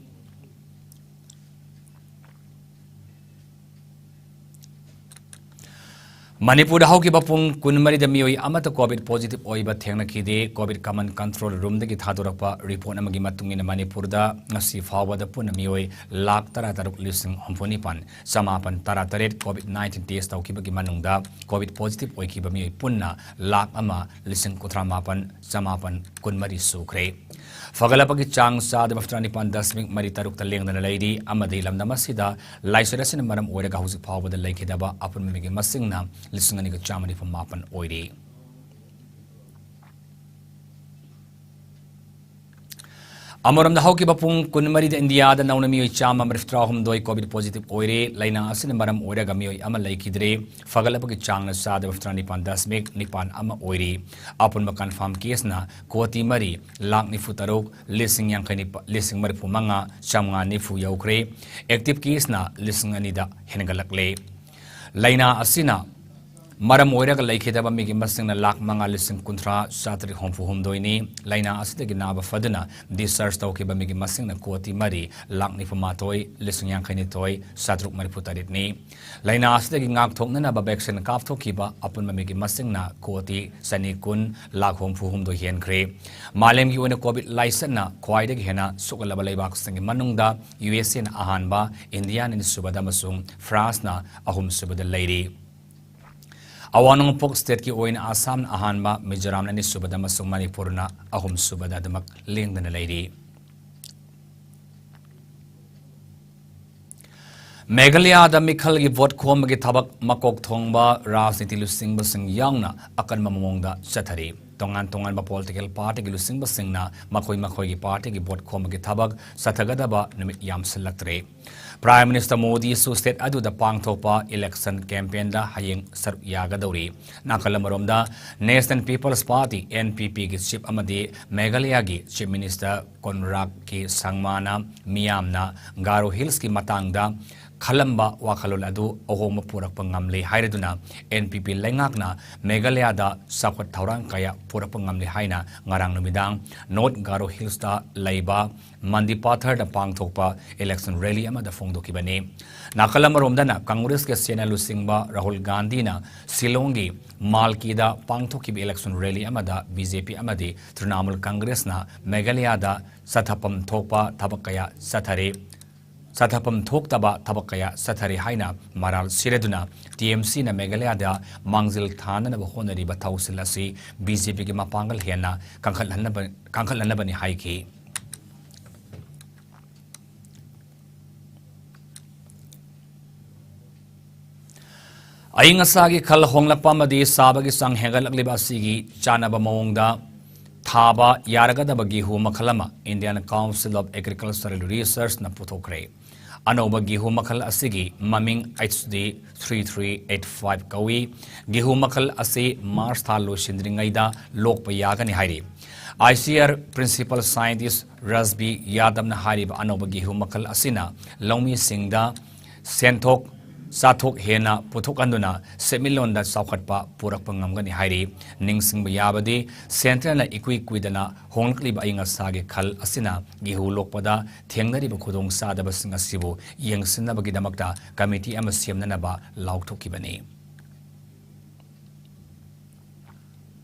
ꯃꯅꯤꯄꯨꯔꯗ ꯍꯧꯈꯤꯕ ꯄꯨꯡ ꯀꯨꯟꯃꯔꯤꯗ ꯃꯤꯑꯣꯏ ꯑꯃꯠꯇ ꯀꯣꯚꯤꯗ ꯄꯣꯖꯤꯇꯤꯚ ꯑꯣꯏꯕ ꯊꯦꯡꯅꯈꯤꯗꯦ꯫ ꯀꯣꯚꯤꯗ ꯀꯃꯟ ꯀꯟꯇ꯭ꯔꯣꯜ ꯔꯨꯝꯗꯒꯤ ꯊꯥꯗꯣꯔꯛꯄ ꯔꯤꯄꯣꯔꯠ ꯑꯃꯒꯤ ꯃꯇꯨꯡ ꯏꯟꯅ ꯃꯅꯤꯄꯨꯔꯗ ꯉꯁꯤ ꯐꯥꯎꯕꯗ ꯄꯨꯟꯅ ꯃꯤꯑꯣꯏ ꯂꯥꯈ ꯇꯔꯥꯇꯔꯨꯛ ꯂꯤꯁꯤꯡ ꯍꯨꯝꯐꯨꯅꯤꯄꯥꯟ ꯆꯃꯥꯄꯟ ꯇꯔꯥꯇꯔꯦꯠ ꯀꯣꯚꯤꯗ ꯅꯥꯏꯟꯇꯤꯟ ꯇꯦꯁ ꯇꯧꯈꯤꯕꯒꯤ ꯃꯅꯨꯡꯗ ꯀꯣꯚꯤꯗ ꯄꯣꯖꯤꯇꯤꯚ ꯑꯣꯏꯈꯤꯕ ꯃꯤꯑꯣꯏ ꯄꯨꯟꯅ ꯂꯥꯈ ꯑꯃ ꯂꯤꯁꯤꯡ ꯀꯨꯟꯊ꯭ꯔꯥ ꯃꯥꯄꯟ ꯆꯃꯥꯄꯟ ꯀꯨꯟꯃꯔꯤ ꯁꯨꯈ꯭ꯔꯦ꯫ ꯐꯒꯠꯂꯛꯄꯒꯤ ꯆꯥꯡ ꯆꯥꯗ ꯃꯐꯨꯇꯔꯥ ꯅꯤꯄꯥꯟ ꯗꯁꯃꯤꯛ ꯃꯔꯤ ꯇꯔꯨꯛꯇ ꯂꯦꯡꯗꯅ ꯂꯩꯔꯤ ꯑꯃꯗꯤ ꯂꯝꯗꯝ ꯑꯁꯤꯗ ꯂꯥꯏꯆꯠ ꯑꯁꯤꯅ ꯃꯔꯝ ꯑꯣꯏꯔꯒ ꯍꯧꯖꯤꯛ ꯐꯥꯎꯕꯗ ꯂꯩꯈꯤꯗꯕ ꯑꯄꯨꯟꯕ ꯃꯤꯒꯤ ꯃꯁꯤꯡꯅ ꯂꯤꯁꯤꯡ ꯑꯅꯤꯒ ꯆꯥꯝꯃ ꯅꯤꯐꯨ ꯃꯥꯄꯟ ꯑꯣꯏꯔꯤ꯫ ꯑꯃꯔꯣꯝꯗ ꯍꯧꯈꯤꯕ ꯄꯨꯡ ꯀꯨꯟꯃꯔꯤꯗ ꯏꯟꯗꯤꯌꯥꯗ ꯅꯧꯅ ꯃꯤꯑꯣꯏ ꯆꯥꯝꯃ ꯃꯔꯤꯐꯨꯇꯔꯥ ꯍꯨꯝꯗꯣꯏ ꯀꯣꯚꯤꯗ ꯄꯣꯖꯤꯇꯤꯚ ꯑꯣꯏꯔꯦ꯫ ꯂꯥꯏꯅꯥ ꯑꯁꯤꯅ ꯃꯔꯝ ꯑꯣꯏꯔꯒ ꯃꯤꯑꯣꯏ ꯑꯃ ꯂꯩꯈꯤꯗ꯭ꯔꯦ꯫ ꯐꯒꯠꯂꯛꯄꯒꯤ ꯆꯥꯡꯅ ꯆꯥꯗ ꯃꯔꯤꯐꯨꯇꯔꯥ ꯅꯤꯄꯥꯟ ꯗꯁꯃꯤꯛ ꯅꯤꯄꯥꯟ ꯑꯃ ꯑꯣꯏꯔꯤ꯫ ꯑꯄꯨꯟꯕ ꯀꯟꯐꯥꯔꯝ ꯀꯦꯁꯅ ꯀꯣꯇꯤ ꯃꯔꯤ ꯂꯥꯈ ꯅꯤꯐꯨ ꯇꯔꯨꯛ ꯂꯤꯁꯤꯡ ꯌꯥꯡꯈꯩ ꯅꯤꯄꯥꯜ, ꯂꯤꯁꯤꯡ ꯃꯔꯤꯐꯨ ꯃꯉꯥ ꯆꯥꯝꯃꯉꯥ ꯅꯤꯐꯨ ꯌꯧꯈ꯭ꯔꯦ꯫ ꯑꯦꯛꯇꯤꯚ ꯀꯦꯁꯅ ꯂꯤꯁꯤꯡ ꯑꯅꯤꯗ ꯍꯦꯟꯒꯠꯂꯛꯂꯦ꯫ ꯂꯥꯏꯅꯥ ꯑꯁꯤꯅ ꯃꯔꯝ ꯑꯣꯏꯔꯒ ꯂꯩꯈꯤꯗꯕ ꯃꯤꯒꯤ ꯃꯁꯤꯡꯅ ꯂꯥꯈ ꯃꯉꯥ ꯂꯤꯁꯤꯡ ꯀꯨꯟꯊ꯭ꯔꯥ ꯆꯥꯇ꯭ꯔꯦꯠ ꯍꯨꯝꯐꯨ ꯍꯨꯝꯗꯣꯏꯅꯤ꯫ ꯂꯥꯏꯅꯥ ꯑꯁꯤꯗꯒꯤ ꯅꯥꯕ ꯐꯗꯨꯅ ꯗꯤꯁꯆꯥꯔꯖ ꯇꯧꯈꯤꯕ ꯃꯤꯒꯤ ꯃꯁꯤꯡꯅ ꯀꯣꯇꯤ ꯃꯔꯤ ꯂꯥꯈ ꯅꯤꯐꯨ ꯃꯥꯊꯣꯏ ꯂꯤꯁꯤꯡ ꯌꯥꯡꯈꯩ ꯅꯤꯊꯣꯏ ꯆꯥꯇ꯭ꯔꯨꯛ ꯃꯔꯤꯐꯨ ꯇꯔꯦꯠꯅꯤ꯫ ꯂꯥꯏꯅꯥ ꯑꯁꯤꯗꯒꯤ ꯉꯥꯛꯊꯣꯛꯅꯅꯕ ꯚꯦꯛꯁꯤꯟ ꯀꯥꯞꯊꯣꯛꯈꯤꯕ ꯑꯄꯨꯟꯕ ꯃꯤꯒꯤ ꯃꯁꯤꯡꯅ ꯀꯣꯇꯤ ꯆꯅꯤ ꯀꯨꯟ ꯂꯥꯈ ꯍꯨꯝꯐꯨ ꯍꯨꯝꯗꯣꯏ ꯍꯦꯟꯈ꯭ꯔꯦ꯫ ꯃꯥꯂꯦꯝꯒꯤ ꯑꯣꯏꯅ ꯀꯣꯚꯤꯗ ꯂꯥꯏꯆꯠꯅ ꯈ꯭ꯋꯥꯏꯗꯒꯤ ꯍꯦꯟꯅ ꯁꯣꯛꯍꯜꯂꯕ ꯂꯩꯕꯥꯛꯁꯤꯡꯒꯤ ꯃꯅꯨꯡꯗ ꯌꯨ ꯑꯦꯁ ꯑꯦꯅ ꯑꯍꯥꯟꯕ, ꯏꯟꯗꯤꯌꯥꯅ ꯑꯅꯤꯁꯨꯕꯗ ꯑꯃꯁꯨꯡ ꯐ꯭ꯔꯥꯟꯁꯅ ꯑꯍꯨꯝꯁꯨꯕꯗ ꯂꯩꯔꯤ꯫ ꯑꯋꯥꯡ ꯅꯣꯡꯄꯣꯛ ꯁ꯭ꯇꯦꯠꯀꯤ ꯑꯣꯏꯅ ꯑꯁꯥꯝꯅ ꯑꯍꯥꯟꯕ, ꯃꯤꯖꯣꯔꯥꯝꯅ ꯑꯅꯤꯁꯨꯕꯗ ꯑꯃꯁꯨꯡ ꯃꯅꯤꯄꯨꯔꯅ ꯑꯍꯨꯝꯁꯨꯕꯗ ꯑꯗꯨꯃꯛ ꯂꯦꯡꯗꯅ ꯂꯩꯔꯤ꯫ ꯃꯦꯘꯥꯂꯌꯥꯗ ꯃꯤꯈꯜꯒꯤ ꯚꯣꯠ ꯈꯣꯝꯕꯒꯤ ꯊꯕꯛ ꯃꯀꯣꯛ ꯊꯣꯡꯕ ꯔꯥꯖꯅꯤꯇꯤ ꯂꯨꯆꯤꯡꯕꯁꯤꯡ ꯌꯥꯎꯅ ꯑꯀꯟꯕ ꯃꯑꯣꯡꯗ ꯆꯠꯊꯔꯤ꯫ ꯇꯣꯉꯥꯟ ꯇꯣꯉꯥꯟꯕ political partyꯒꯤ ꯂꯨꯆꯤꯡꯕꯁꯤꯡꯅ ꯃꯈꯣꯏ ꯃꯈꯣꯏꯒꯤ partyꯒꯤ vote ꯈꯣꯝꯕꯒꯤ ꯊꯕꯛ ꯆꯠꯊꯒꯗꯕ ꯅꯨꯃꯤꯠ ꯌꯥꯝꯁꯤꯜꯂꯛꯇ꯭ꯔꯦ꯫ Prime Minister ꯃꯣꯗꯤꯁꯨ state ꯑꯗꯨꯗ ꯄꯥꯡꯊꯣꯛꯄ election campaignꯗ ꯍꯌꯦꯡ ꯁꯔꯨꯛ ꯌꯥꯒꯗꯧꯔꯤ꯫ ꯅꯥꯀꯜ ꯑꯃꯔꯣꯝꯗ, National People's Party, NPPꯒꯤ chief ꯑꯃꯗꯤ ꯃꯦꯘꯥꯂꯌꯥꯒꯤ Chief Minister ꯀꯣꯟꯔꯥꯗ ꯀꯦ ꯁꯪꯃꯥꯅ ꯃꯤꯌꯥꯝꯅ ꯒꯥꯔꯣ ꯍꯤꯜꯁꯀꯤ ꯃꯇꯥꯡꯗ ꯈꯜꯂꯝꯕ ꯋꯥꯈꯜꯂꯣꯟ ꯑꯗꯨ ꯑꯍꯣꯡꯕ ꯄꯨꯔꯛꯄ ꯉꯝꯂꯦ ꯍꯥꯏꯔꯗꯨꯅ, NPP ꯂꯩꯉꯥꯛꯅ ꯃꯦꯘꯥꯂꯌꯥꯗ ꯆꯥꯎꯈꯠ ꯊꯧꯔꯥꯡ ꯀꯌꯥ ꯄꯨꯔꯛꯄ ꯉꯝꯂꯦ ꯍꯥꯏꯅ ꯉꯔꯥꯡ ꯅꯨꯃꯤꯗꯥꯡ North Garo Hillsꯇ ꯂꯩꯕ ꯃꯟꯗꯤꯄꯥꯊꯔꯗ ꯄꯥꯡꯊꯣꯛꯄ election rally ꯑꯃꯗ ꯐꯣꯡꯗꯣꯛꯈꯤꯕꯅꯤ꯫ ꯅꯥꯀꯜ ꯑꯃꯔꯣꯝꯗꯅ, ꯀꯪꯒ꯭ꯔꯦꯁꯀꯤ ꯁꯦꯅꯥ ꯂꯨꯆꯤꯡꯕ ꯔꯥꯍꯨꯜ ꯒꯥꯟꯙꯤꯅ ꯁꯤꯂꯣꯡꯒꯤ ꯃꯥꯜꯀꯤꯗ ꯄꯥꯡꯊꯣꯛꯈꯤꯕ election rally ꯑꯃꯗ BJP ꯑꯃꯗꯤ ꯇ꯭ꯔꯤꯅꯥꯃꯨꯜ ꯀꯪꯒ꯭ꯔꯦꯁꯅ ꯃꯦꯘꯥꯂꯌꯥꯗ ꯆꯠꯊꯐꯝ ꯊꯣꯛꯄ ꯊꯕꯛ ꯀꯌꯥ ꯆꯠꯊꯔꯤ꯫ ꯆꯠꯊꯐꯝ ꯊꯣꯛꯇꯕ ꯊꯕꯛ ꯀꯌꯥ ꯆꯠꯊꯔꯤ ꯍꯥꯏꯅ ꯃꯔꯥꯜ ꯁꯤꯔꯗꯨꯅ, TMCꯅ ꯃꯦꯘꯥꯂꯌꯥꯗ ꯃꯥꯡꯖꯤꯜ ꯊꯥꯅꯅꯕ ꯍꯣꯠꯅꯔꯤꯕ ꯊꯧꯁꯤꯜ ꯑꯁꯤ BJPꯒꯤ ꯃꯄꯥꯡꯒꯜ ꯍꯦꯟꯅ ꯀꯟꯈꯠꯍꯟꯅꯕ, ꯀꯟꯈꯠꯍꯟꯅꯕꯅꯤ ꯍꯥꯏꯈꯤ꯫ ꯑꯏꯪ ꯑꯁꯥꯒꯤ ꯈꯜ ꯍꯣꯡꯂꯛꯄ ꯑꯃꯗꯤ ꯁꯥꯕꯒꯤ ꯆꯥꯡ ꯍꯦꯟꯒꯠꯂꯛꯂꯤꯕ ꯑꯁꯤꯒꯤ ꯆꯥꯟꯅꯕ ꯃꯑꯣꯡꯗ ꯊꯥꯕ ꯌꯥꯔꯒꯗꯕ ꯒꯦꯍꯨ ꯃꯈꯜ ꯑꯃ Indian Council of Agricultural Researchꯅ ꯄꯨꯊꯣꯛꯈ꯭ꯔꯦ꯫ ꯑꯅꯧꯕ ꯒꯦꯍꯨ ꯃꯈꯜ ꯑꯁꯤꯒꯤ ꯃꯃꯤꯡ HD three three eight five ꯀꯧꯏ꯫ ꯒꯦꯍꯨ ꯃꯈꯜ ꯑꯁꯤ ꯃꯥꯔꯆ ꯊꯥ ꯂꯣꯏꯁꯤꯟꯗ꯭ꯔꯤꯉꯩꯗ ꯂꯣꯛꯄ ꯌꯥꯒꯅꯤ ꯍꯥꯏꯔꯤ꯫ ICAR Principal Scientist ꯔꯥꯖꯕꯤ ꯌꯥꯗꯕꯅ ꯍꯥꯏꯔꯤꯕ ꯑꯅꯧꯕ ꯒꯦꯍꯨ ꯃꯈꯜ ꯑꯁꯤꯅ ꯂꯧꯃꯤꯁꯤꯡꯗ ꯁꯦꯟꯊꯣꯛ ꯆꯥꯊꯣꯛ ꯍꯦꯟꯅ ꯄꯨꯊꯣꯛꯍꯟꯗꯨꯅ ꯁꯦꯟꯃꯤꯠꯂꯣꯟꯗ ꯆꯥꯎꯈꯠꯄ ꯄꯨꯔꯛꯄ ꯉꯝꯒꯅꯤ ꯍꯥꯏꯔꯤ꯫ ꯅꯤꯡꯁꯤꯡꯕ ꯌꯥꯕꯗꯤ, ꯁꯦꯟꯇ꯭ꯔꯦꯜꯅ ꯏꯀꯨꯏ ꯀꯨꯏꯗꯅ ꯍꯣꯡꯂꯛꯂꯤꯕ ꯑꯏꯪ ꯑꯁꯥꯒꯤ ꯈꯜ ꯑꯁꯤꯅ ꯒꯦꯍꯨ ꯂꯣꯛꯄꯗ ꯊꯦꯡꯅꯔꯤꯕ ꯈꯨꯗꯣꯡꯆꯥꯗꯕꯁꯤꯡ ꯑꯁꯤꯕꯨ ꯌꯦꯡꯁꯤꯟꯅꯕꯒꯤꯗꯃꯛꯇ ꯀꯃꯤꯇꯤ ꯑꯃ ꯁꯦꯝꯅꯅꯕ ꯂꯥꯎꯊꯣꯛꯈꯤꯕꯅꯤ꯫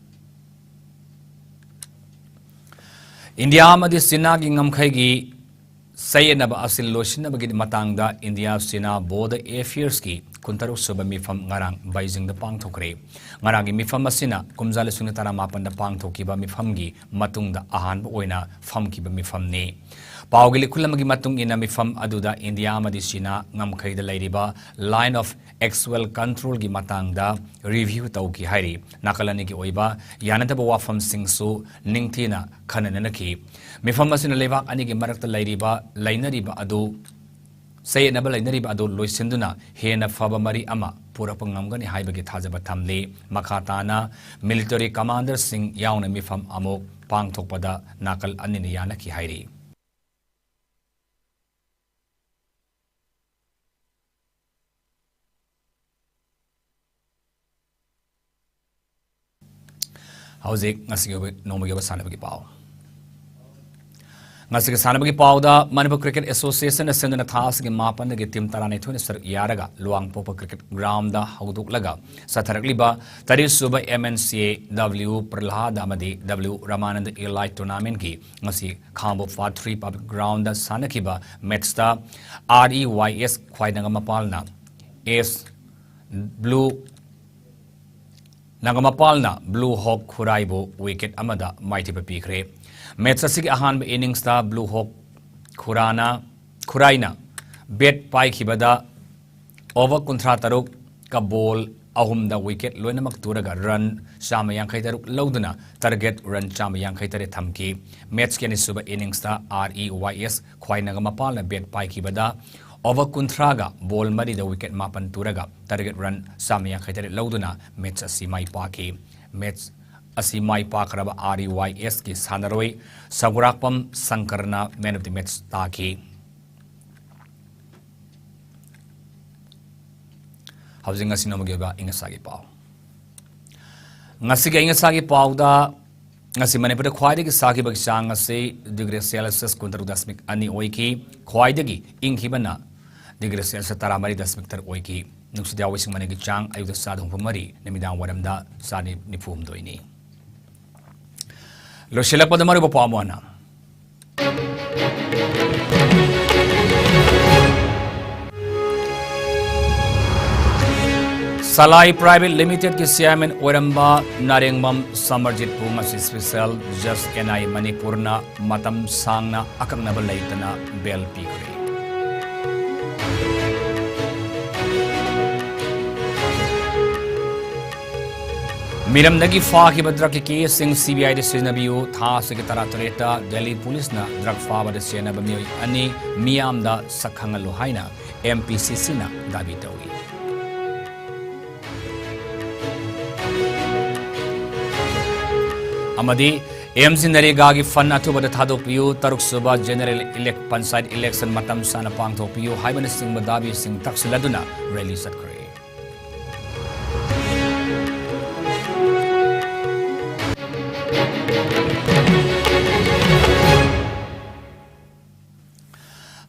ꯏꯟꯗꯤꯌꯥ ꯑꯃꯗꯤ ꯆꯤꯅꯥꯒꯤ ꯉꯝꯈꯩꯒꯤ ꯆꯌꯦꯠꯅꯕ ꯑꯁꯤ ꯂꯣꯏꯁꯤꯟꯅꯕꯒꯤ ꯃꯇꯥꯡꯗ ꯏꯟꯗꯤꯌꯥ ꯆꯤꯅꯥ Border Affairsꯀꯤ ꯀꯨꯟꯇꯔꯨꯛ ꯁꯨꯕ ꯃꯤꯐꯝ ꯉꯔꯥꯡ ꯕꯩꯖꯤꯡꯗ ꯄꯥꯡꯊꯣꯛꯈ꯭ꯔꯦ꯫ ꯉꯔꯥꯡꯒꯤ ꯃꯤꯐꯝ ꯑꯁꯤꯅ ꯀꯨꯝꯖꯥ ꯂꯤꯁꯤꯡ ꯑꯅꯤ ꯇꯔꯥꯃꯥꯄꯟꯗ ꯄꯥꯡꯊꯣꯛꯈꯤꯕ ꯃꯤꯐꯝꯒꯤ ꯃꯇꯨꯡꯗ ꯑꯍꯥꯟꯕ ꯑꯣꯏꯅ ꯐꯝꯈꯤꯕ ꯃꯤꯐꯝꯅꯤ꯫ ꯄꯥꯎꯒꯤ ꯂꯤꯈꯨꯜ ꯑꯃꯒꯤ ꯃꯇꯨꯡ ꯏꯟꯅ, ꯃꯤꯐꯝ ꯑꯗꯨꯗ ꯏꯟꯗꯤꯌꯥ ꯑꯃꯗꯤ ꯆꯤꯅꯥ ꯉꯝꯈꯩꯗ ꯂꯩꯔꯤꯕ Line of Actual Controlꯒꯤ ꯃꯇꯥꯡꯗ review ꯇꯧꯈꯤ ꯍꯥꯏꯔꯤ꯫ ꯅꯥꯀꯜ ꯑꯅꯤꯒꯤ ꯑꯣꯏꯕ ꯌꯥꯅꯗꯕ ꯋꯥꯐꯝꯁꯤꯡꯁꯨ ꯅꯤꯡꯊꯤꯅ ꯈꯟꯅ ꯅꯩꯅꯈꯤ꯫ ꯃꯤꯐꯝ ꯑꯁꯤꯅ ꯂꯩꯕꯥꯛ ꯑꯅꯤꯒꯤ ꯃꯔꯛꯇ ꯂꯩꯔꯤꯕ, ꯂꯩꯅꯔꯤꯕ ꯑꯗꯨ, ꯆꯌꯦꯠꯅꯕ ꯂꯩꯅꯔꯤꯕ ꯑꯗꯨ ꯂꯣꯏꯁꯤꯟꯗꯨꯅ ꯍꯦꯟꯅ ꯐꯕ ꯃꯔꯤ ꯑꯃ ꯄꯨꯔꯛꯄ ꯉꯝꯒꯅꯤ ꯍꯥꯏꯕꯒꯤ ꯊꯥꯖꯕ ꯊꯝꯂꯤ꯫ ꯃꯈꯥ ꯇꯥꯅ military commanderꯁꯤꯡ ꯌꯥꯎꯅ ꯃꯤꯐꯝ ꯑꯃꯨꯛ ꯄꯥꯡꯊꯣꯛꯄꯗ ꯅꯥꯀꯜ ꯑꯅꯤꯅ ꯌꯥꯅꯈꯤ ꯍꯥꯏꯔꯤ꯫ ꯍꯧꯖꯤꯛ ꯉꯁꯤꯒꯤ ꯑꯣꯏꯕ, ꯅꯣꯡꯃꯒꯤ ꯑꯣꯏꯕ ꯁꯥꯟꯅꯕꯒꯤ ꯄꯥꯎ꯫ ꯉꯁꯤꯒꯤ ꯁꯥꯟꯅꯕꯒꯤ ꯄꯥꯎꯗ, ꯃꯅꯤꯄꯨꯔ Cricket Associationꯅ ꯁꯤꯟꯗꯨꯅ ꯊꯥ ꯑꯁꯤꯒꯤ ꯃꯥꯄꯟꯗꯒꯤ team ꯇꯔꯥꯅꯤꯊꯣꯏꯅ ꯁꯔꯨꯛ ꯌꯥꯔꯒ ꯂꯨꯋꯥꯡꯄꯣꯛꯄ cricket groundꯗ ꯍꯧꯗꯣꯛꯂꯒ ꯆꯠꯊꯔꯛꯂꯤꯕ ꯇꯔꯦꯠ ꯁꯨꯕ M N C A W ꯄ꯭ꯔꯍ꯭ꯂꯥꯗ ꯑꯃꯗꯤ W ꯔꯃꯥꯅꯟꯗ Elite Tournamentꯀꯤ ꯉꯁꯤ ꯈꯥꯉꯕꯣꯛ Part three Public Groundꯗ ꯁꯥꯟꯅꯈꯤꯕ matchꯇ R E Y S ꯈ꯭ꯋꯥꯏꯅꯒ ꯃꯄꯥꯜꯅ S Blue ꯅꯥꯒꯥꯃꯄꯥꯜꯅ Blue Hawk ꯈꯨꯔꯥꯏꯕꯨ wicket ꯑꯃꯗ ꯃꯥꯏꯊꯤꯕ ꯄꯤꯈ꯭ꯔꯦ꯫ Match ꯑꯁꯤꯒꯤ ꯑꯍꯥꯟꯕ inningsꯇ Blue Hawk ꯈꯨꯔꯥꯅ, ꯈꯨꯔꯥꯏꯅ bat ꯄꯥꯏꯈꯤꯕꯗ over ꯀꯨꯟꯊ꯭ꯔꯥ ꯇꯔꯨꯛꯀ ball ꯑꯍꯨꯝꯗ wicket ꯂꯣꯏꯅꯃꯛ ꯇꯨꯔꯒ run ꯆꯥꯝꯃ ꯌꯥꯡꯈꯩ ꯇꯔꯨꯛ ꯂꯧꯗꯨꯅ target run ꯆꯥꯝꯃ ꯌꯥꯡꯈꯩ ꯇꯔꯦꯠ ꯊꯝꯈꯤ꯫ Matchꯀꯤ ꯑꯅꯤꯁꯨꯕ inningsꯇ R E Y S ꯈ꯭ꯋꯥꯏꯅꯒ ꯃꯄꯥꯜꯅ bat ꯄꯥꯏꯈꯤꯕꯗ over ꯀꯨꯟꯊ꯭ꯔꯥꯒ ball ꯃꯔꯤꯗ wicket ꯃꯥꯄꯟ ꯇꯨꯔꯒ target run ꯆꯥꯝꯃ ꯌꯥꯡꯈꯩ ꯇꯔꯦꯠ ꯂꯧꯗꯨꯅ match ꯑꯁꯤ ꯃꯥꯏ ꯄꯥꯛꯈꯤ꯫ Match ꯑꯁꯤ ꯃꯥꯏ ꯄꯥꯛꯈ꯭ꯔꯕ R E Y Sꯀꯤ ꯁꯥꯟꯅꯔꯣꯏ ꯁꯒꯨꯔꯥꯛꯄꯝ ꯁꯪꯀꯔꯅ man of the match ꯇꯥꯈꯤ꯫ ꯍꯧꯖꯤꯛ ꯉꯁꯤ ꯅꯣꯡꯃꯒꯤ ꯑꯣꯏꯕ ꯑꯏꯪ ꯑꯁꯥꯒꯤ ꯄꯥꯎ꯫ ꯉꯁꯤꯒꯤ ꯑꯏꯪ ꯑꯁꯥꯒꯤ ꯄꯥꯎꯗ, ꯉꯁꯤ ꯃꯅꯤꯄꯨꯔꯗ ꯈ꯭ꯋꯥꯏꯗꯒꯤ ꯁꯥꯈꯤꯕꯒꯤ ꯆꯥꯡ ꯑꯁꯤ degree Celsius ꯀꯨꯟꯇꯔꯨꯛ ꯗꯁꯃꯤꯛ ꯑꯅꯤ ꯑꯣꯏꯈꯤ꯫ ꯈ꯭ꯋꯥꯏꯗꯒꯤ ꯏꯪꯈꯤꯕꯅ degree Celsius ꯇꯔꯥꯃꯔꯤ ꯗꯁꯃꯤꯛ ꯇꯔꯨꯛ ꯑꯣꯏꯈꯤ꯫ ꯅꯨꯡꯁꯤꯠ ꯍꯨꯝꯐꯨ ꯃꯔꯤ, ꯆꯥꯡ ꯑꯌꯨꯛꯇ ꯆꯥꯗ ꯍꯨꯝꯐꯨ ꯃꯔꯤ, ꯅꯨꯃꯤꯗꯥꯡ ꯋꯥꯏꯔꯝꯗ ꯆꯥꯗ ꯅꯤꯐꯨ ꯍꯨꯝꯗꯣꯏꯅꯤ꯫ ꯂꯣꯏꯁꯤꯜꯂꯛꯄꯗ ꯃꯔꯨꯑꯣꯏꯕ ꯄꯥꯎ ꯑꯃ ꯑꯣꯏꯅ, ꯁꯂꯥꯏ Private Limited ꯀꯤ chairman ꯑꯣꯏꯔꯝꯕ ꯅꯥꯔꯦꯡꯕꯝ ꯁꯃꯔꯖꯤꯠꯄꯨ ꯉꯁꯤ Special Judge N I ꯃꯅꯤꯄꯨꯔꯅ ꯃꯇꯝ ꯁꯥꯡꯅ ꯑꯀꯛꯅꯕ ꯂꯩꯇꯅ bail ꯄꯤꯈ꯭ꯔꯦ꯫ ꯃꯤꯔꯝꯗꯒꯤ ꯐꯥꯈꯤꯕ drug ꯀꯤ case ꯁꯤꯡ C B I ꯗ ꯁꯤꯖꯤꯟꯅꯕꯤꯌꯨ꯫ ꯊꯥ ꯑꯁꯤꯒꯤ ꯇꯔꯥꯇꯔꯦꯠꯇ ꯗꯦꯜꯂꯤ ꯄꯨꯂꯤꯁꯅ drug ꯐꯥꯕꯗ ꯆꯦꯟꯅꯕ ꯃꯤꯑꯣꯏ ꯑꯅꯤ ꯃꯤꯌꯥꯝꯗ ꯁꯛ ꯈꯪꯍꯜꯂꯨ ꯍꯥꯏꯅ M P C C ꯅ ꯗꯥꯕꯤ ꯇꯧꯔꯤ꯫ ꯑꯃꯗꯤ M G ꯅꯔꯦꯒꯥꯒꯤ fund ꯑꯊꯨꯕꯗ ꯊꯥꯗꯣꯛꯄꯤꯌꯨ, ꯇꯔꯨꯛꯁꯨꯕ general elect, ꯄꯟꯆꯥꯌꯠ election ꯃꯇꯝ ꯆꯥꯅ ꯄꯥꯡꯊꯣꯛꯄꯤꯌꯨ ꯍꯥꯏꯕꯅꯆꯤꯡꯕ ꯗꯥꯕꯤꯁꯤꯡ ꯇꯛꯁꯤꯜꯂꯗꯨꯅ rally ꯆꯠꯈ꯭ꯔꯦ꯫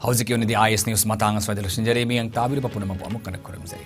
ꯍꯧꯖꯤꯛꯀꯤ ꯑꯣꯏꯅꯗꯤ I S news ꯃꯇꯥꯡ ꯑꯁ꯭ꯋꯥꯏꯗ ꯂꯣꯏꯁꯤꯟꯖꯔꯦ꯫ ꯃꯤꯠꯌꯦꯡ ꯇꯥꯕꯤꯔꯤꯕ ꯄꯨꯝꯅꯃꯛꯄꯨ ꯑꯃꯨꯛ ꯍꯟꯅ ꯈꯨꯔꯨꯝꯖꯔꯤ꯫